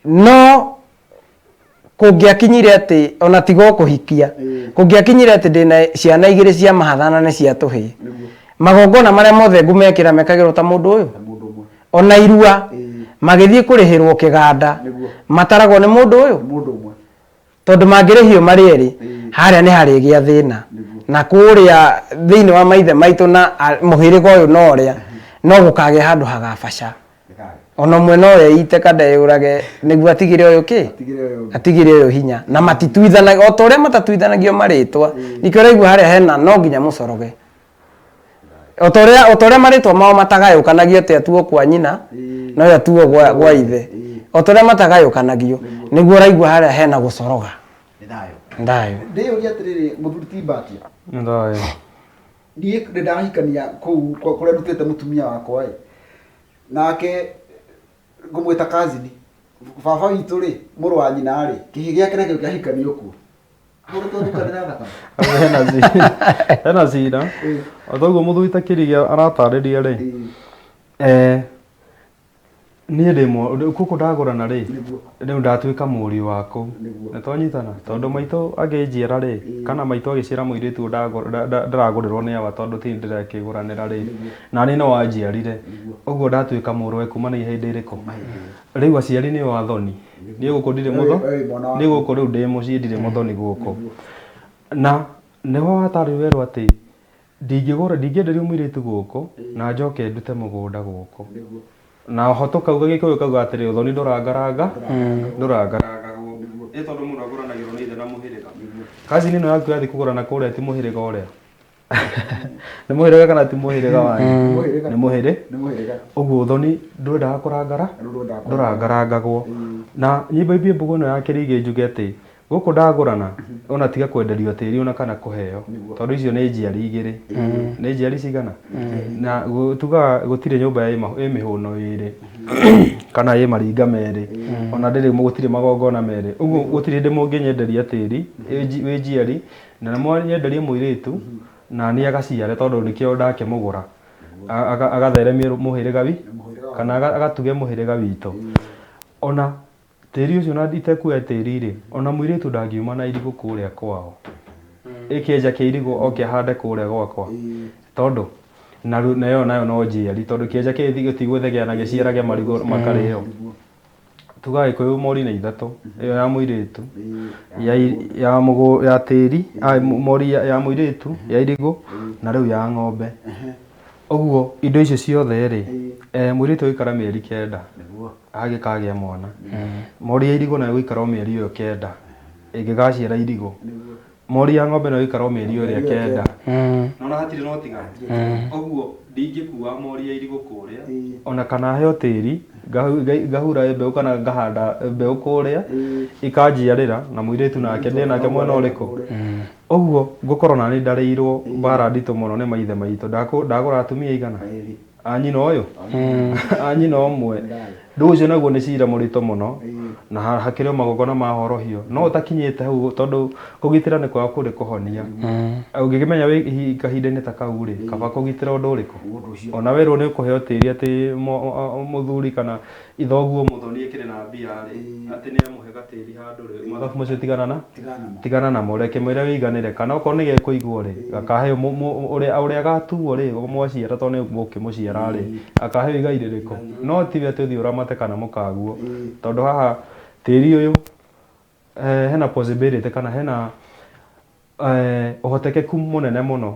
No kũngĩakinyire atĩ ona tiga o kũhikia, kũngĩakinyire atĩ ndĩna ciana igĩrĩ cia mahatha na nĩ cia tũhĩĩ, magongona marĩa mothe ngũmekĩra mekagĩrwo ta mũndũ ũyũ. Ona irua magĩthiĩ kũrĩhĩrwo kĩganda mataragwo nĩ mũndũ ũyũ, tondũ mangĩrĩhio marĩ erĩ harĩa nĩ harĩgĩa thĩna. Na kũrĩa thĩinĩ wa maithe maitũ na mũhĩrĩga ũyũ na ũrĩa, no gũkagĩa handũ hagabaca. Ona ũmwe no eite kana eyũrage nĩguo atigĩre ũyũ kĩ? Atigĩre ũyũ hinya. Na matituithanagia, o ta ũrĩa matatuithanagio marĩtwa, nĩkĩo ũraigua harĩa hena no nginya mũcoroge. O ta ũrĩa marĩtwa mao matagayũkanagio atĩ atuo kwa nyina na ũyũ atuo gwa ithe. O ta ũrĩa matagayũkanagio, nĩguo ũraigua harĩa hena gũcoroga. Thayũ. Ndĩyũria atĩrĩrĩ, mũthuri ti Mbatia. Thayũ. Niĩ nĩ ndahikania kũu kũrĩa ndutĩte mũtumia wakwa ĩ, nake ngũmwĩta cousin, baba witũ rĩ, mũrũ wa nyina rĩ, kĩhĩ gĩake nakĩo kĩahikanio kuo. Hau nĩ twathukanĩra thakame. Hena cira. O ta ũguo mũthuri ta Kĩrigĩ aratarĩria rĩ, niĩ ndĩ gũkũ ndagũrana rĩ, rĩu ndatuĩka mũriũ wa kũu. Nĩ twanyitana? Tondũ maitũ akĩnjiara rĩ, kana maitũ agĩciara mũirĩtu ũyũ ndĩragũrĩrwo nĩ awa tondũ ti niĩ ndĩrekĩgũranĩra rĩ, na niĩ no wanjiarire. Ũguo ndatuĩka mũrũwe kuma na hĩndĩ ĩrĩkũ? Rĩu aciari nĩo athoni. Niĩ gũkũ ndirĩ mũtho, niĩ gũkũ rĩu ndĩ mũciĩ ndirĩ mũthoni gũkũ. Na nĩho watarĩrio werwo atĩ ndingĩgũra ndingĩenderio mũirĩtu gũkũ na njoke ndute mũgũnda gũkũ. Na oho tũkauga Gĩkũyũ kauga atĩrĩ ũthoni ndũrangaranga ndũrangarangagwo. Ĩ tondũ mũndũ agũranagĩrwo nĩ ithe na mũhĩrĩga. Cousin ĩno yaku yathiĩ kũgũrana kũrĩa ti mũhĩrĩga ũrĩa. Nĩ mũhĩrĩga kana ti mũhĩrĩga wanyu? Nĩ mũhĩrĩ. Ũguo ũthoni ndwendaga kũrangara, ndũrangarangagwo. Na nyimba imbie mbugu ĩno ya Kĩrigĩ njuge atĩ gũkũ ndagũrana ona tiga kwenderio tĩri ona kana kũheo, tondũ icio nĩ njiari igĩrĩ. Nĩ njiari cigana? Na tugaga gũtirĩ nyũmba ĩ mĩhũno ĩrĩ kana ĩ maringa merĩ, ona ndĩrĩ gũtirĩ magongona merĩ. Ũguo gũtirĩ hĩndĩ mũngĩnyenderia tĩri wĩ njiari na mwanyenderie mũirĩtu na niĩ agaciare tondũ nĩkĩo ndakĩmũgũra agatheremie mũhĩrĩga wi kana agatuge mũhĩrĩga witũ. Ona tĩri ũcio ona itekuoya tĩri rĩ, ona mũirĩtu ndangiuma na irigũ kũrĩa kwao. Ĩkĩenja kĩa irigũ oke ahande kũrĩa gwakwa. Tondũ nayo nayo no njiari tondũ kĩenja kĩa irigũ gĩtigũthegea na gĩciarage marigũ makarĩo. Tugaga Gĩkũyũ mori nĩ ithatũ, ĩyo ya mũirĩtu, ya ya mũgũ ya tĩri, mori ya mũirĩtu, ya irigũ na rĩu ya ng'ombe. Ũguo indo icio ciothe rĩ, mũirĩtu agũikara mĩeri 9 agĩkagĩa mwana. Mori ya irigũ nayo ĩgũikara o mĩeri ĩyo 9 ĩngĩgaciara irigũ. Mori ya ng'ombe nayo ĩgũikara o mĩeri ĩyo ĩrĩa 9. Nona hatirĩ na ũtiganu. Ũguo ndingĩkua mori ya irigũ kũrĩa ona kana heo tĩri ngahura mbeũ kana ngahanda mbeũ kũrĩa ikanjiarĩra na mũirĩtu nake ndĩ nake mwena ũrĩkũ. Ũguo ngũkorwo nani ndarĩirwo mbara nditũ mũno nĩ maithe maitũ. Ndagũra atumia aigana? A nyina ũyũ? A nyina ũmwe. Rĩu ũcio naguo nĩ cira mũritũ mũno na hakĩrĩ o magongona ma horohio. No ũtakinyĩte hau tondũ kũgitĩra nĩ kwega kũrĩ kũhonia. Ũngĩkĩmenya wĩ kahinda-inĩ ta kau rĩ, kaba kũgitĩra ũndũ ũrĩkũ? Ona werwo nĩ ũkũheo tĩri atĩ mũthuri kana ithoguo mũthoni ĩkĩrĩ na mbia rĩ, atĩ nĩ amũhe gatĩri handũ rĩ, mathabu macio tigana na tigana namo, reke mwĩre wĩiganĩre, kana okorwo nĩ gekũigwo rĩ, gakaheo ũrĩa ũrĩa agatuo rĩ, mwaciara tondũ nĩ mũkĩmũciara rĩ, akaheo igai rĩrĩkũ? No tiwe atĩ ũthiĩ ũramate kana mũkaguo, tondũ haha tĩri ũyũ hena possibility kana hena ũhotekeku mũnene mũno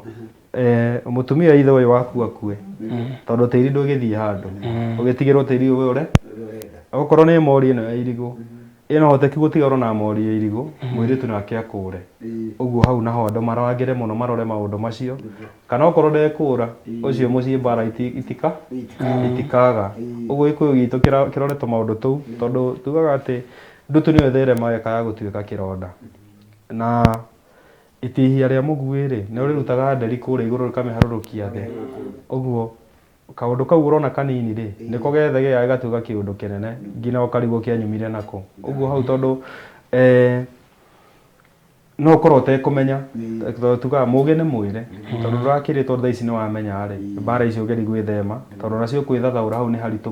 mũtumia ithe ũyũ waku akue, tondũ tĩri ndũgĩthiĩ handũ, ũgĩtigĩrwo tĩri ũyũ ũre okorwo nĩ mori ĩno ya irigũ, ĩna ũhotekeku gũtigarwo na mori ya irigũ, mũirĩtu nake akũre. Ũguo hau naho andũ marangĩre mũno marore maũndũ macio, kana okorwo ndekũra ũcio mũciĩ mbara itikaga. Ũguo Gĩkũyũ gitũ kĩrore tũmaũndũ tũu, tondũ tugaga atĩ ndutu nĩyo ĩtheremaga ĩkaga gũtuĩka kĩronda. Na itihia rĩa mũguĩ rĩ, nĩ ũrĩrutaga nderi kũrĩa igũrũ rĩkamĩharũrũkia thĩ. Ũguo kaũndũ kau ũrona kanini rĩ, nĩko gethegea gĩgatuĩka kĩũndũ kĩnene nginya ũkarigwo kĩanyumire nakũ. Ũguo hau tondũ no ũkorwo ũtekũmenya, tondũ tugaga mũgĩ nĩ mwĩre, tondũ ndũrakĩrĩtwo thaa ici nĩ wamenya rĩ, mbara icio ũgerie gwĩthema, tondũ nacio kwĩthathaũra hau nĩ haritũ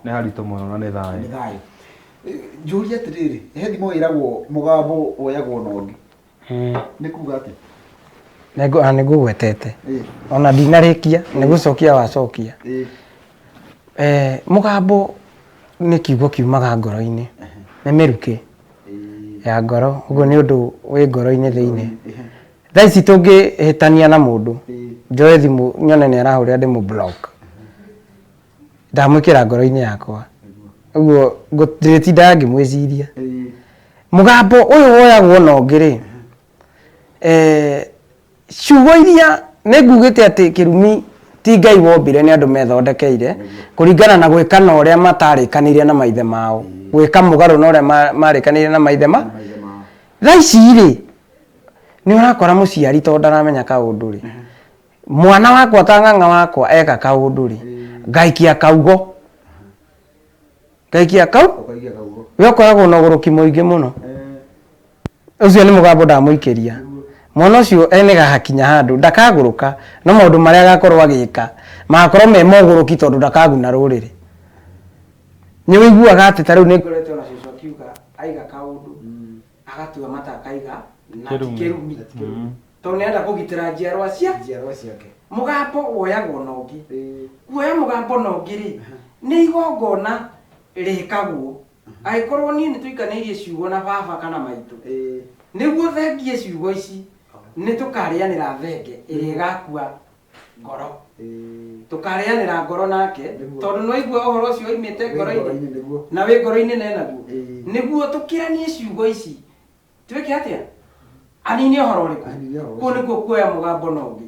nĩ haritũ mũno na nĩ thayũ. Nĩ thayũ. Njũrie atĩrĩrĩ, he thimo ĩragwo mũgambo woyagwo na ũngĩ. Nĩ kuga atĩa? Nĩ ngũgwetete ona ndinarĩkia nĩ gũcokia wacokia. Mũgambo nĩ kiugo kiumaga ngoro-inĩ, nĩ mĩrukĩ ya ngoro, ũguo nĩ ũndũ wĩ ngoro-inĩ thĩinĩ. Thaa ici tũngĩhĩtania na mũndũ, njoe thimũ nyone nĩ arahũrĩra ndĩmũ block, ndamwĩkĩra ngoro-inĩ yakwa, ũguo ndĩrĩtindaga ngĩmwĩciria. Mũgambo ũyũ woyagwo na ũngĩ rĩ, ciugo iria nĩ ngugĩte atĩ kĩrumi ti Ngai wombire nĩ andũ methondekeire kũringana na gwĩka na ũrĩa matarĩkanĩire na maithe mao, gwĩka mũgarũ na ũrĩa marĩkanĩire na maithe ma. Thaa ici rĩ, nĩ ũrakora mũciari tondũ ndaramenya kaũndũ rĩ, mwana wakwa ta ng'ang'a wakwa eka kaũndũ rĩ, ngaikia kaugo, ngaikia kau, we ũkoragwo na ũgũrũki mũingĩ mũno. Ũcio nĩ mũgambo ndamũikĩria. Mwana ũcio nĩ gahakinya handũ ndakagũrũka, no maũndũ marĩa agakorwo agĩka magakorwo me mogũrũki tondũ ndakaguna rũrĩrĩ. Nĩ ũiguaga atĩ ta rĩu nĩ ngoretwo na cũcũ akiuga aiga kaũndũ agatua mata akaiga na ti kĩrumi, tondũ nĩ arenda kũgitĩra njiarwa cia Njiarwa ciake. Mũgambo woyagwo na ũngĩ. Kuoya mũgambo na ũngĩ rĩ, nĩ igongona rĩkagwo. Angĩkorwo niĩ nĩ tũikanĩirie ciugo na baba kana maitũ, nĩguo thengie ciugo ici, nĩ tũkarĩanĩra thenge ĩrĩa ĩgakua ngoro. Tũkarĩanĩra ngoro nake, tondũ nĩ waigua ũhoro ũcio oimĩte ngoro-inĩ, na wĩ ngoro-inĩ nenaguo. Nĩguo tũkĩranie ciugo ici, twĩke atĩa? Anine ũhoro ũrĩkũ? Anine ũhoro Kũu nĩkuo kuoya mũgambo na ũngĩ.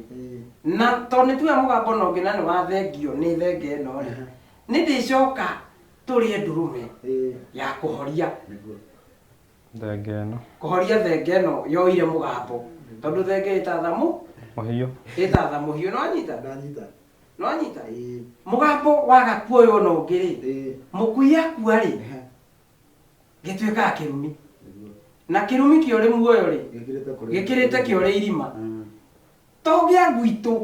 Na tondũ nĩ tuoya mũgambo na ũngĩ na nĩ wathengio nĩ thenge ĩno rĩ, nĩ ndĩcoka tũrĩe ndũrũme ya kũhoria. Thenge ĩno. Kũhoria thenge ĩno yoire mũgambo. Tondũ thenge ĩtatha Mũhiũ. Ĩtatha mũhiũ. Nĩwanyita? Ndanyita. Nĩwanyita? Mũgambo waga kuoywo na ũngĩ rĩ, mũkui akua rĩ, gĩtuĩkaga kĩrumi. Na kĩrumi kĩa ũrĩ muoyo rĩ, gĩkĩrĩte kĩa ũrĩ irima. To gĩa gwitũ,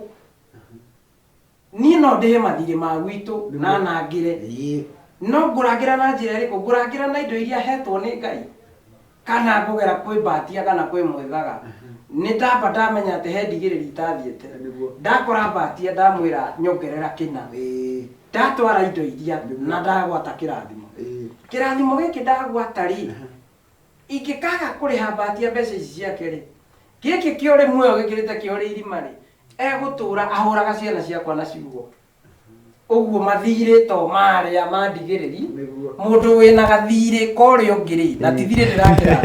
niĩ no ndĩhe mathirĩ ma gwitũ na nangĩre. No ngũrangĩra na njĩra ĩrĩkũ? Ngũrangĩra na indo iria hetwo nĩ Ngai, kana ngũgera kwĩ Mbatia kana kwĩ Mwĩthaga. Nĩ ndamba ndamenya atĩ he ndigĩrĩri itathiĩte. Ndakora Mbatia ndamwĩra nyongerera kĩna. Ndatwara indo iria na ndagwata kĩrathimo. Kĩrathimo gĩkĩ ndagwata rĩ, ingĩkaga kũrĩha mbatia mbeca ici ciake rĩ, gĩkĩ kĩorĩ muoyo gĩkĩrĩte kĩorĩ irima rĩ, egũtũra ahũraga ciana ciakwa na ciugo. Ũguo mathirĩ to marĩa ma ndigĩrĩri. Nĩguo. Mũndũ wĩna gathirĩ ka ũrĩa ũngĩ rĩ, na ti thirĩ ndĩrakĩrandũra.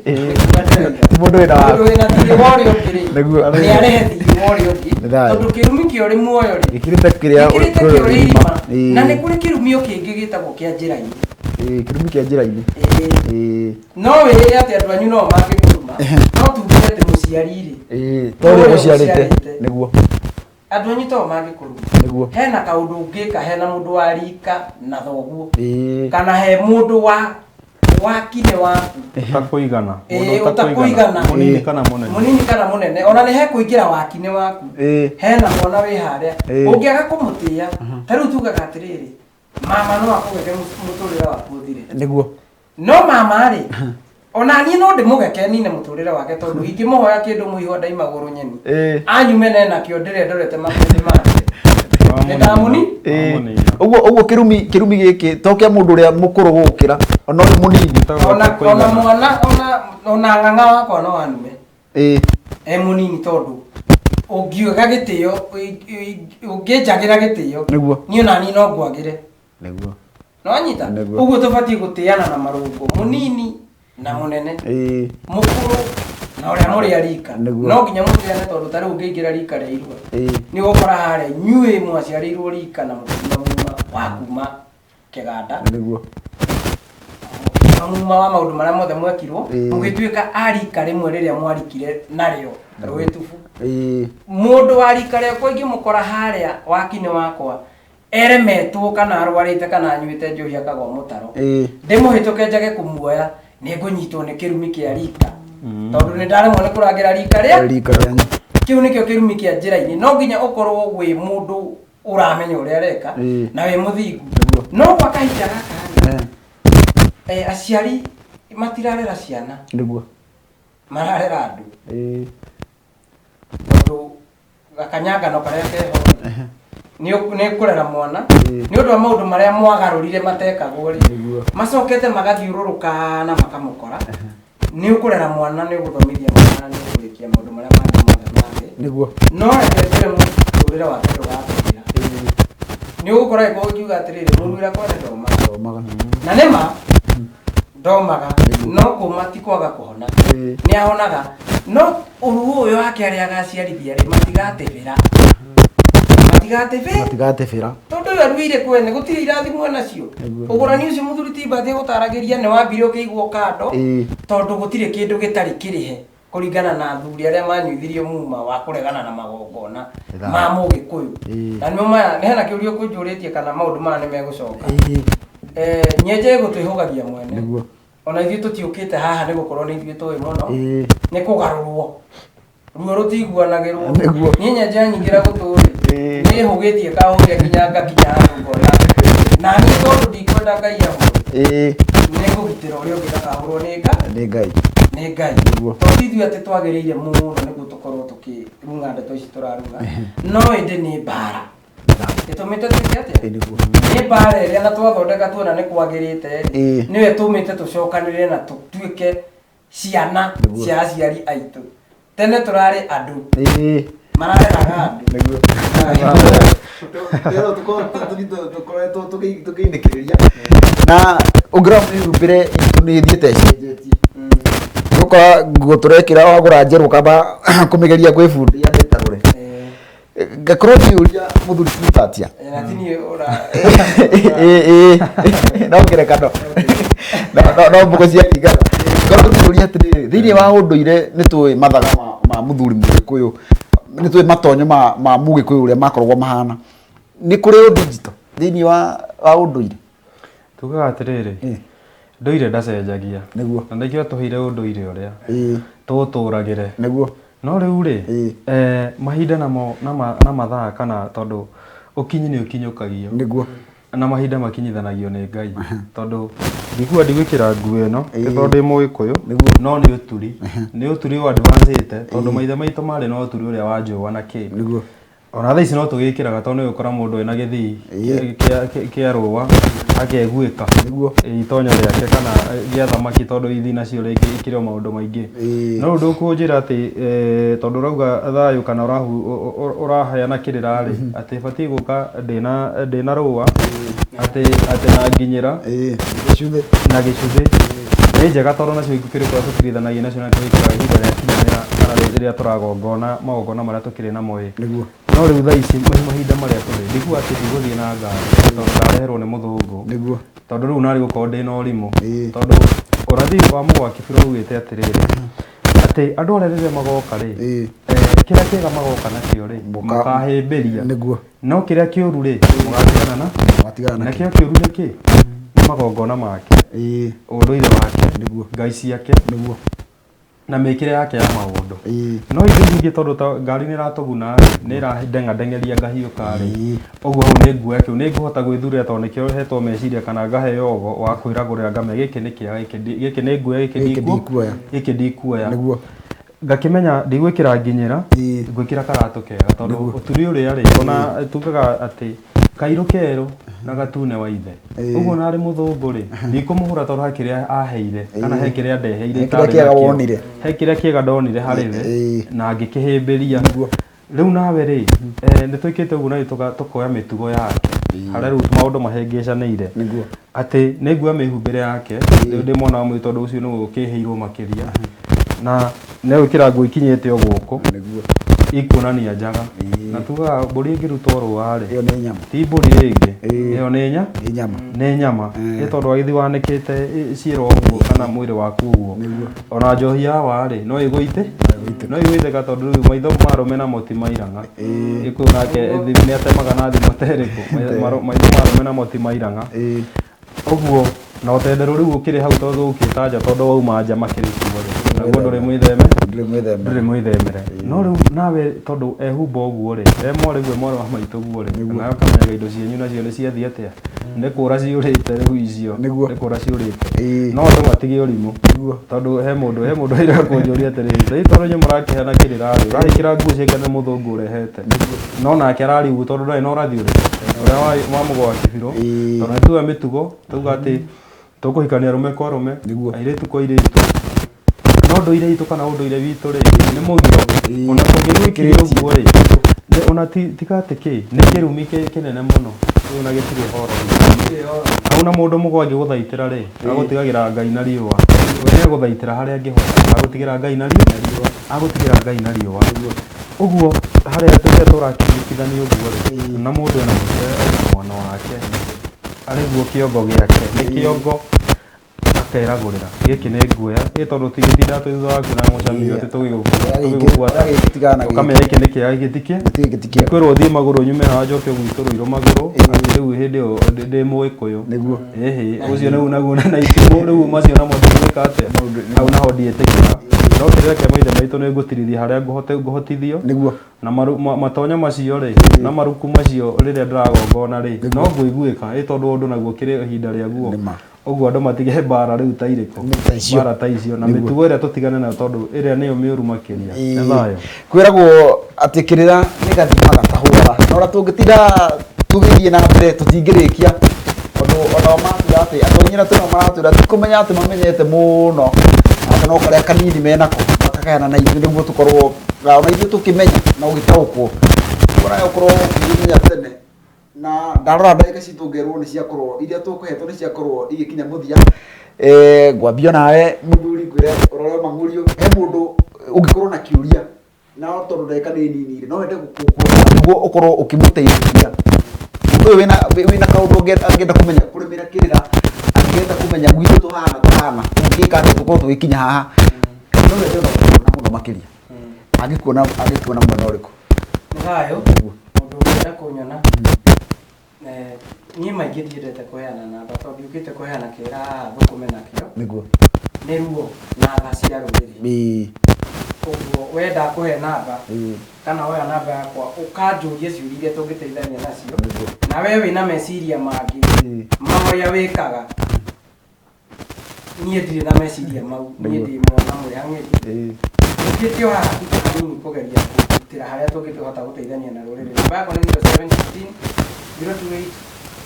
Nĩkuga ndĩroiga. Ti mũndũ wĩna waku. Mũndũ wĩna thirĩ wa ũrĩa ũngĩ rĩ, Nĩguo. nĩ arĩhe thirĩ wa ũrĩa ũngĩ. Nĩ thayũ. Tondũ kĩrumi kĩa ũrĩ muoyo rĩ, Gĩkĩrĩte kĩrĩa gĩkĩrĩte kĩa ũrĩ irima. Ĩĩ. Na nĩ kũrĩ kĩrumio kĩngĩ gĩtagwo kĩa njĩra-inĩ. Ĩĩ, kĩrumi kĩa njĩra-inĩ. Ĩĩ. Ĩĩ. No wĩrĩre atĩ andũ anyu no mangĩkũruma, no tuge atĩ mũciari rĩ, Ĩĩ, to ũrĩa ũgũciarĩte. Nĩguo. Andũ anyu to mangĩkũruma. Nĩguo. Hena kaũndũ ũngĩka hena mũndũ wa rika na thoguo. Ĩĩ. Kana he mũndũ wa wakine waku. Ũtakũigana. Ĩĩ, Mũndũ ũtakũigana. Mũnini kana mũnene. Mũnini kana mũnene. Ona nĩ hekũingĩra wakine waku. Ĩĩ. Hena mwana wĩ harĩa. Ĩĩ. Ũngĩaga kũmũtĩĩa, ta rĩu tugaga atĩrĩrĩ, mama no akũgeke mũtũrĩre waku ũthire. Nĩguo. No mama rĩ, ona niĩ no ndĩmũgeke nine mũtũrĩre wake tondũ ingĩmũhoya kĩndũ mũihwa ndaima gũrũ nyeni. Ĩĩ. Anyume nenakĩo ndĩrĩa ndorete makũmbĩ make. Nĩ ndamũni? Ĩĩ. Wamũnina. Ũguo ũguo kĩrumi kĩrumi gĩkĩ to kĩa mũndũ ũrĩa mũkũrũ gũgũkĩra ona ũyũ mũnini. Gĩtagwo Ona ona ũtakũigana. mwana ona ona ng'ang'a wakwa no anume. Ĩĩ. E mũnini tondũ ũngiuga gĩtĩo ũngĩnjagĩra gĩtĩo Nĩguo. niĩ ona niĩ no ngwagĩre. Nĩguo. Nĩwanyita? Nĩguo. Ũguo tũbatiĩ gũtĩana na marũngo mũnini na mũnene. Ĩĩ. Mũkũrũ na ũrĩa mũrĩ a rika. Nĩguo. No nginya mũtĩane tondũ ta rĩu ũngĩingĩra rika rĩa irua. Ĩĩ. Nĩ ũgũkora harĩa inyuĩ mwaciarĩirwo rika na mũkiuma muma wa kuma kĩganda. Nĩguo. Mũkiuma muma wa maũndũ marĩa mothe mwekirwo, Ĩĩ. mũgĩtuĩka a rika rĩmwe rĩrĩa mwarikire narĩo rwĩtubu. Ĩĩ. Mũndũ wa rika rĩakwa ingĩmũkora harĩa wakinĩ wakwa eremetwo kana arwarĩte kana anyuĩte njohi akagwa mũtaro. Ĩĩ. Ndĩmũhĩtũke njage kũmuoya nĩ ngũnyitwo nĩ kĩrumi kĩa rika. Tondũ nĩ ndaremwo nĩ kũrangĩra rika rĩa Rika rĩanyu. Kĩu nĩkĩo kĩrumi kĩa njĩra-inĩ. No nginya ũkorwo wĩ mũndũ ũramenya ũrĩa areka Ĩĩ. na wĩ mũthingu. Nĩguo. No gwa kahinda gaka rĩ, Eh. aciari matirarera ciana. Nĩguo. Mararera andũ. Ĩĩ. Tondũ gakanyangano karĩa keho nĩ kũrera mwana Ĩĩ. nĩ ũndũ wa maũndũ marĩa mwagarũrire matekagwo rĩ, Nĩguo. macokete magathiũrũrũka na makamũkora. Nĩ ũkũrera mwana, nĩ ũgũthomithia mwana, nĩ ũkũrĩkia maũndũ marĩa mangĩ mothe mangĩ. Nĩguo. No reke njĩre mũtũrĩre wake ndũgatũrĩra. Ĩĩ. Nĩ ũgũkora gĩkorwo ũkiuga atĩrĩrĩ, mũrũ ũrĩa kwene ndomaga. Ndomaga. Na nĩ ma ndomaga, no kũma ti kwaga kũhona. Ĩĩ. Nĩ ahonaga. No ũruo ũyũ wake arĩa agaciarithia rĩ, matigatĩbĩra. Matigatĩbĩra. Matigatĩbĩra. Tondũ ũyũ aruire kwene, gũtirĩ irathimo nacio. Nĩguo. Ũgũrani ũcio mũthuri ti Mbathi egũtaragĩria nĩ wambire ũkĩigwo kando, Ĩĩ. tondũ gũtirĩ kĩndũ gĩtarĩ kĩrĩhe kũringana na athuri arĩa manyuithirio muma wa kũregana na magongona Ĩthaa. ma Mũgĩkũyũ. Ĩĩ. Na nĩmo maya, hena kĩũria ũkũnjũrĩtie kana maũndũ maya nĩ megũcoka. Ĩĩ. Nyenje ĩgũtwĩhũgagia mwene. Nĩguo. Ona ithuĩ tũtiũkĩte haha nĩ gũkorwo nĩ ithuĩ tũĩ mũno. Ĩĩ. Nĩ kũgarũrwo. Ruo rũtiguanagĩrwo. Nĩguo. Niĩ nyenje yanyingĩra gũtũ rĩ, Ĩĩ. nĩ hũgĩtie kahũria nginya ngakinya handũ ngona. Na niĩ tondũ ndikwenda Ngai ahũre, Ĩĩ. nĩ ngũgitĩra ũrĩa ũngĩ ndakahũrwo nĩ Ngai. Nĩ Ngai. Nĩ Ngai. Nĩguo. Tondũ ti ithuĩ atĩ twagĩrĩire mũno nĩguo tũkorwo tũkĩrung'a ndeto ici tũrarung'a. No ĩndĩ nĩ mbara. Ĩtũmĩte twĩke atĩa? Ĩĩ, nĩguo. Nĩ mbara ĩrĩa na twathondeka tuona nĩ kwagĩrĩte rĩ, Ĩĩ. nĩyo ĩtũmĩte tũcokanĩrĩre na tũtuĩke ciana Nĩguo. cia aciari aitũ. Tene tũrarĩ andũ. Ĩĩ. Marareraga andũ. Nĩguo. Tũkoretwo tũkĩinĩkĩrĩria na ũngĩrora mĩhumbĩre itũ nĩ ĩthiĩte ĩcenjetie. Ũgũkora nguo tũrekĩra wagũra njerũ ũkamba kũmĩgeria kwĩ bundi yambe ĩtarũre. Ngakorwo ngĩũria mũthuri ti Mbatia. Na ti niĩ ũra- Ĩĩ, ĩĩ. No ngerekano. No mbũkũ cia kĩngana. Ngakorwo ngĩũria atĩrĩrĩ, thĩinĩ wa ũndũire nĩ tũĩ mathaga ma mũthuri Mũgĩkũyũ, nĩ tũĩ matonyo ma Mũgĩkũyũ ũrĩa makoragwo mahana. Nĩ kũrĩ ũndigito thĩinĩ wa ũndũire? Tugaga atĩrĩrĩ, Ĩĩ. ndũire ndacenjagia. Nĩguo. Na nĩkĩo atũheire ũndũire ũrĩa. Ĩĩ. Tũũtũragĩre. Nĩguo. No rĩu rĩ, Ĩĩ. mahinda namo na mathaa kana tondũ ũkinyi nĩ ũkinyũkagio. Nĩguo. Na mahinda makinyithanagio nĩ Ngai. Tondũ ndikuga ndigwĩkĩra nguo ĩno, ti tondũ ndĩ Mũgĩkũyũ, Nĩguo. no nĩ ũturi. Nĩ ũturi ũ advance-ĩte, tondũ maithe maitũ marĩ na ũturi ũrĩa wa njũa na kĩ. Nĩguo. Ona thaa ici no tũgĩkĩraga tondũ nĩ ũgũkora mũndũ ena gĩthii Ĩĩ. kĩa rũa akeguĩka Nĩguo. Itonyo rĩake kana gĩa thamaki tondũ ithi nacio rĩngĩ ikĩrĩ o maũndũ maingĩ. Ĩĩ. No ũndũ ũkũnjĩra atĩ tondũ ũrauga thayũ kana ũraheana kĩrĩra rĩ, atĩ batiĩ gũka ndĩna rũa atĩ na nginyĩra Ĩĩ, gĩcuthĩ. Na gĩcuthĩ nĩ njega tondũ nacio ikĩrĩ kũrĩa tũtirithanagia nacio na tũgĩkĩraga ihinda rĩa kinyanĩra kana rĩrĩa tũragongona magongona marĩa tũkĩrĩ namo ĩ. Nĩguo. No rĩu thaa ici mahinda marĩa tũrĩ ndikuga atĩ ndigũthiĩ na ngari tondũ ndareherwo nĩ mũthũngũ. Nĩguo. Tondũ rĩu narĩ gũkorwo ndĩna ũrimũ. Ĩĩ. Tondũ ũrathi wa Mũgwa Kĩbirũ ugĩte atĩrĩrĩ, atĩ andũ arĩa rĩrĩa magoka rĩ, Ĩĩ. Kĩrĩa kĩega magoka nakĩo rĩ, makahĩmbĩria. Nĩguo. No kĩrĩa kĩũru rĩ, mũgatigana na Mũgatigana nakĩo. Nakĩo kĩũru nĩ kĩ? Nĩ magongona make. Ĩĩ. Ũndũire wake. Nĩguo. Ngai ciake. Nĩguo. Na mĩkĩre yake ya maũndũ. Ĩĩ. No ithuĩ ningĩ tondũ ta ngari nĩ ĩratũguna rĩ, nĩ ĩrandengadengeria ngahiũka rĩ, Ĩĩ. Ũguo hau nĩ nguoya kĩu, nĩ ngũhota gwĩthurĩra tondũ nĩkĩo hetwo meciria kana ngaheo ũgo wa kwĩragũrĩra ngamenya gĩkĩ nĩ kĩega, gĩkĩ nĩ nguoya, gĩkĩ Gĩkĩ ndikuoya. Gĩkĩ ndikuoya. Nĩguo. Ngakĩmenya ndigwĩkĩra nginyĩra, Ĩĩ. ngwĩkĩra karatũ kega tondũ ũturi ũrĩa rĩ, ona tugaga atĩ kairũ kerũ na gatune wa ithe. Ĩĩ. Ũguo narĩ mũthũngũ rĩ, ndikũmũhũra tondũ he kĩrĩa aheire kana he kĩrĩa ndeheire He kĩrĩa itarĩ kĩega nakĩo. wonire. He kĩrĩa kĩega ndonire harĩ we Ĩĩ. na ngĩkĩhĩmbĩria. Nĩguo. Rĩu nawe rĩ, nĩ twĩkĩte ũguo na tũkoya mĩtugo yake harĩa rĩu maũndũ mahĩngĩcanĩire. Nĩguo. Atĩ nĩ nguoya mĩhumbĩre yake, rĩu ndĩ mwana wa mũirĩtu tondũ ũcio nĩwe ũkĩhĩirwo makĩria. Na nĩ gwĩkĩra nguo ikinyĩte o gũkũ. Nĩguo. Ikuonania njaga. Ĩĩ. Na tugaga mbũri ĩngĩrutwo rũa rĩ, Ĩyo nĩ nyama. Ti mbũri rĩngĩ. Ĩĩ. Ĩyo nĩ Nĩ nyama. Nĩ nyama. Ĩĩ. Ĩ tondũ wagĩthiĩ wanĩkĩte ciĩro ũguo kana mwĩrĩ waku ũguo. Nĩguo. Ona njohi ya wa rĩ, no ĩgũite? No ĩgũitĩka tondũ rĩu maitho ma arũme namo ti mairang'a. Ĩĩ. Gĩkũyũ nake nĩ atemaga na thimũ ta ĩrĩkũ? Maitho ma arũme namo ti mairang'a. Ĩĩ. Ũguo na ũtenderũ rĩu ũkĩrĩ hau tondũ ũkĩte nja tondũ wauma nja makĩrĩ kuo rĩ. Naguo ndũrĩ mwĩtheme? Ndũrĩ mwĩtheme. Ndũrĩ mwĩthemere. No rĩu nawe tondũ ehumba ũguo rĩ, e mwarĩ guo, e mwarĩ wa maitũ guo rĩ, nawe ũkamenyaga indo cianyu nacio nĩ ciathiĩ atĩa? Nĩ kũra ciũrĩte rĩu icio. Nĩguo. Nĩ kũra ciũrĩte. Ĩĩ. No andũ matige ũrimũ. Nĩguo. Tondũ he mũndũ aira kũnjũria atĩrĩrĩ, rĩu tondũ inyuĩ mũrakĩheana kĩrĩra rĩ, ũragĩkĩra nguo ciake nĩ mũthũngũ ũrehete. No nake ararĩ ũguo tondũ ndarĩ na ũrathi ũrĩkũ? Ũrĩa wa Mũgwa wa Kĩbirũ. Ĩĩ. Tondũ nĩ tuoya mĩtugo, tuga atĩ tũkũhikania arũme kwa arũme, Nĩguo. airĩtu kwa airĩtu. No ndũire itũ kana ũndũire witũ rĩ, nĩ mũgiro. Ĩĩ. Ona kũngĩgwĩkire ũguo rĩ, nĩ ona tiga atĩ kĩ, nĩ kĩrumi kĩnene mũno. Rĩu ona gĩtirĩ ũhoro. Hau na mũndũ mũgũ angĩgũthaitĩra rĩ, agũtigagĩra Ngai na riũa. We nĩegũthaitĩra harĩa angĩhota, agũtigĩra Ngai na riũa. Agũtigĩra Ngai na riũa. Ũguo harĩa tũrĩa tũrakĩnyitithania ũguo rĩ, na mũndũ ena mũtwe ena mwana wake, arĩ guo kĩongo gĩake, nĩ kĩongo akeragũrĩra gĩkĩ nĩ nguoya, ĩ tondũ tigĩtinda twĩ thutha waku na mũcamio atĩ tũgĩgũbuata. Kĩrĩa gĩkĩ tigana na gĩkĩ. Ũkamenya gĩkĩ nĩ kĩega, gĩkĩ ti kĩega. Gĩtirĩ gĩti kĩega. Kwĩrwo ũthiĩ magũrũ nyume haha njoke gwitũ Rũirũ magũrũ, atĩ rĩu hĩndĩ ĩyo ndĩ Mũgĩkũyũ. Nĩguo. Ĩhĩ, ũcio rĩu naguo na itimũ rĩu macio namo ndingĩka atĩa? Hau naho ndiĩtĩkĩra. No kĩrĩra kĩa maithe maitũ nĩ ngũtirithia harĩa ngũhotithio. Nĩguo. Na matonya macio rĩ, na maruku macio rĩrĩa ndĩragongona rĩ, no ngũiguĩka, ĩ tondũ ũndũ naguo kĩrĩ ihinda rĩaguo. Nĩma. Ũguo andũ matige mbara rĩu ta irĩkũ? Nĩ ta icio. Mbara ta icio. Na mĩtugo ĩrĩa tũtigane nayo tondũ ĩrĩa nĩyo mĩũru makĩria. Nĩ thayũ. Kwĩragwo atĩ kĩrĩra nĩ gathima gatahũaga. Na ũrĩa tũngĩtinda tũgĩthiĩ na mbere tũtingĩrĩkia, tondũ onao matwĩra atĩ andũ aingĩ na twĩnao maratwĩra ti kũmenya atĩ mamenyete mũno, atĩ no karĩa kanini menako makagayana na ithuĩ nĩguo tũkorwo ona ithuĩ tũkĩmenya na ũgĩtaũkwo. Ũguo nawe ũkorwo ũkĩmenya tene. Na ndarora ndagĩka citũ ngerwo nĩ ciakorwo iria tũkũhetwo nĩ ciakorwo igĩkinya mũthia. Ngwambia nawe mũthuri ngwĩre ũrore mang'ũrio, he mũndũ ũngĩkorwo na kĩũria na tondũ ndagĩka nĩ nini rĩ, no wende gũkũria nĩguo ũkorwo ũkĩmũteithĩrĩria. Mũndũ ũyũ wĩna kaũndũ angĩenda kũmenya kũrĩmĩra kĩrĩra, angĩenda kũmenya gwitũ tũhana tũhana, tũngĩka atĩa tũkorwo tũgĩkinya haha. No wende ona gũkuona mũno makĩria. Angĩkuona mwena ũrĩkũ? Nĩ thayũ, mũndũ ũngĩenda kũnyona. Niĩ maingĩ ndiendete kũheana namba tondũ ndiũkĩte kũheana kĩrĩra haha thũkũme nakĩo. Nĩguo. Nĩ ruo na tha cia rũrĩrĩ. Ĩĩ. Ũguo wenda kũhe namba, Ĩĩ. kana woya namba yakwa ũkanjũria ciũria iria tũngĩteithania nacio. Nĩguo. Na we wĩna meciria mangĩ Ĩĩ. ma ũrĩa wĩkaga. Niĩ ndirĩ na meciria mau, niĩ Nĩguo. ndĩ mwana mwĩhang'ĩri. Ĩĩ. Njũkĩte o haha tu hanini kũgeria kũgitĩra harĩa tũngĩhota gũteithania na rũrĩrĩ. Namba yakwa nĩ 0715 028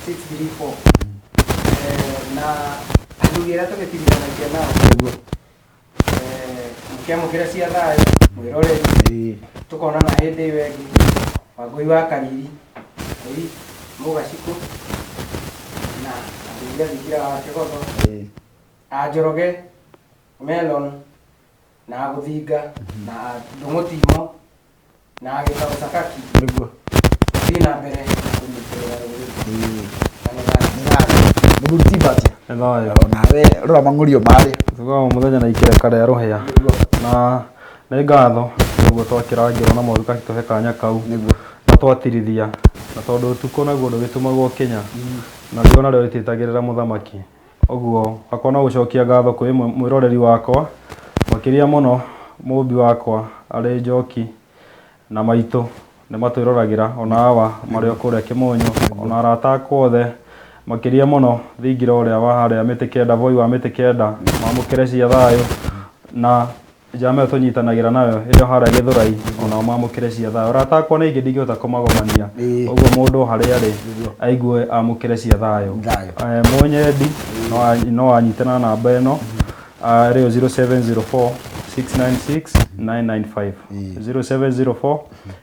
634. Na athuri arĩa tũgĩtigithanagia nao, Nĩguo. Mũkĩamũkĩra cia thayũ mwĩroreri, tũkonana hĩndĩ ĩyo ĩngĩ. Wangũi wa Kariri, Ngũi Mũgacikũ na athuri a Thingira wa Kĩgotho, a Njoroge Melon na a Gũthinga na a Ndũng'ũ Timo na a Gĩtaũ Sakaki. Nĩguo. Thiĩ na mbere na kũnyitĩrĩra rũrĩrĩ. Na nĩ thayũ. Nĩ thayũ. Mũthuri ti Mbatia. Nĩ thayũ. Onawe rora mang'ũrio marĩa. Tugaga mũthenya na ikereka rĩa rũhĩa. Nĩguo. Na nĩ ngatho ũguo twakĩrangĩrwo na Mwathani akĩtũhe kanya kau. Nĩguo. Na twatirithia na tondũ ũtukũ naguo ndũgĩtumagwo kĩnya, na riũa narĩo rĩtiĩtagĩrĩra mũthamaki. Ũguo hakwa no gũcokia ngatho kwĩ mwĩroreri wakwa, makĩria mũno mũmbi wakwa arĩ Njoki na maitũ nĩ matwĩroragĩra, ona awa marĩ o kũrĩa Kĩmũnyũ, ona arata akwa othe, makĩria mũno thingira ũrĩa wa harĩa mĩtĩ kenda, Voi wa mĩtĩ kenda, mamũkĩre cia thayũ, na njama ĩyo tũnyitanagĩra nayo ĩrĩ o harĩa Gĩthũrai, onao mamũkĩre cia thayũ. Arata akwa nĩ aingĩ ndingĩhota kũmagomania, ũguo mũndũ o harĩa arĩ aigue amũkĩre cia thayũ. Thayũ. Mũnyendi no anyite na namba ĩno arĩyo 0704 696 995, 0704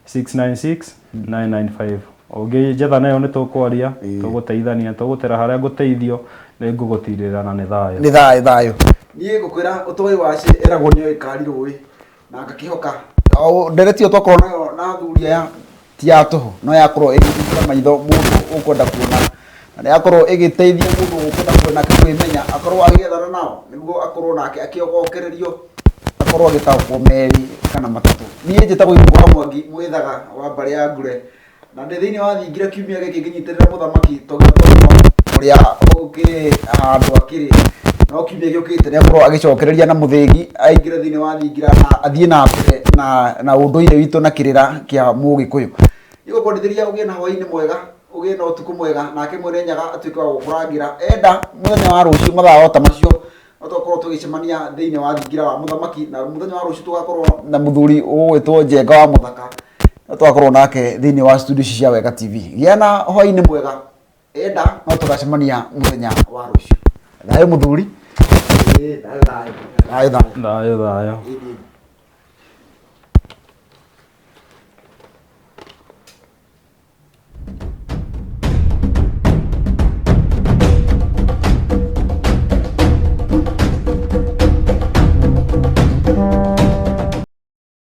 696 995. Ũngĩnjetha nayo nĩ tũkwaria, tũgũteithania, tũgũtera harĩa ngũteithio, nĩ ngũgũtirĩra na nĩ thayũ. Nĩ thayũ thayũ. Niĩ ngũkwĩra ũtwari wa cĩ eragwo nĩ kari rũĩ na ngakĩhoka ndereti ĩyo twakorwo nayo na athuri aya ti ya tũhũ, no yakorwo ĩgĩthingũra maitho mũndũ ũkwenda kuona, na nĩ yakorwo ĩgĩteithia mũndũ ũkwenda kuona kwĩmenya, akorwo agĩethana nao nĩguo akorwo nake akĩogokererio, akorwo agĩtaũkwo merĩ kana matatũ. Niĩ njĩtagwo Ibũ wa Mwangi mwĩthaga wa mbarĩ ya Ngure, na ndĩ thĩinĩ wa thingira kiumia gĩkĩ ngĩnyitĩrĩra mũthamaki Togera ũrĩa ũkĩrĩ handũ akĩrĩ, no kiumia gĩũkĩte nĩ akorwo agĩcokereria na mũthĩgi aingĩre thĩinĩ wa thingira na athiĩ na mbere na ũndũire witũ na kĩrĩra kĩa Mũgĩkũyũ. Nĩgũkwendithĩria ũgĩe na hwaĩ-inĩ mwega, ũgĩe na ũtukũ mwega, nake mwene Nyaga atuĩke wa gũkũrangĩra. Enda mũthenya wa rũciũ mathaa o ta macio no tũgakorwo tũgĩcemania thĩinĩ wa thingira wa mũthamaki, na mũthenya wa rũciũ tũgakorwo na mũthuri ũgwĩtwo Njenga wa Mũthaka, no tũgakorwo nake thĩinĩ wa studio ici cia Wega TV. Gĩa na hwaĩ-inĩ mwega, enda no tũgacemania mũthenya wa rũciũ. Thayũ mũthuri. Thayũ thayũ. Thayũ thayũ. Thayũ thayũ.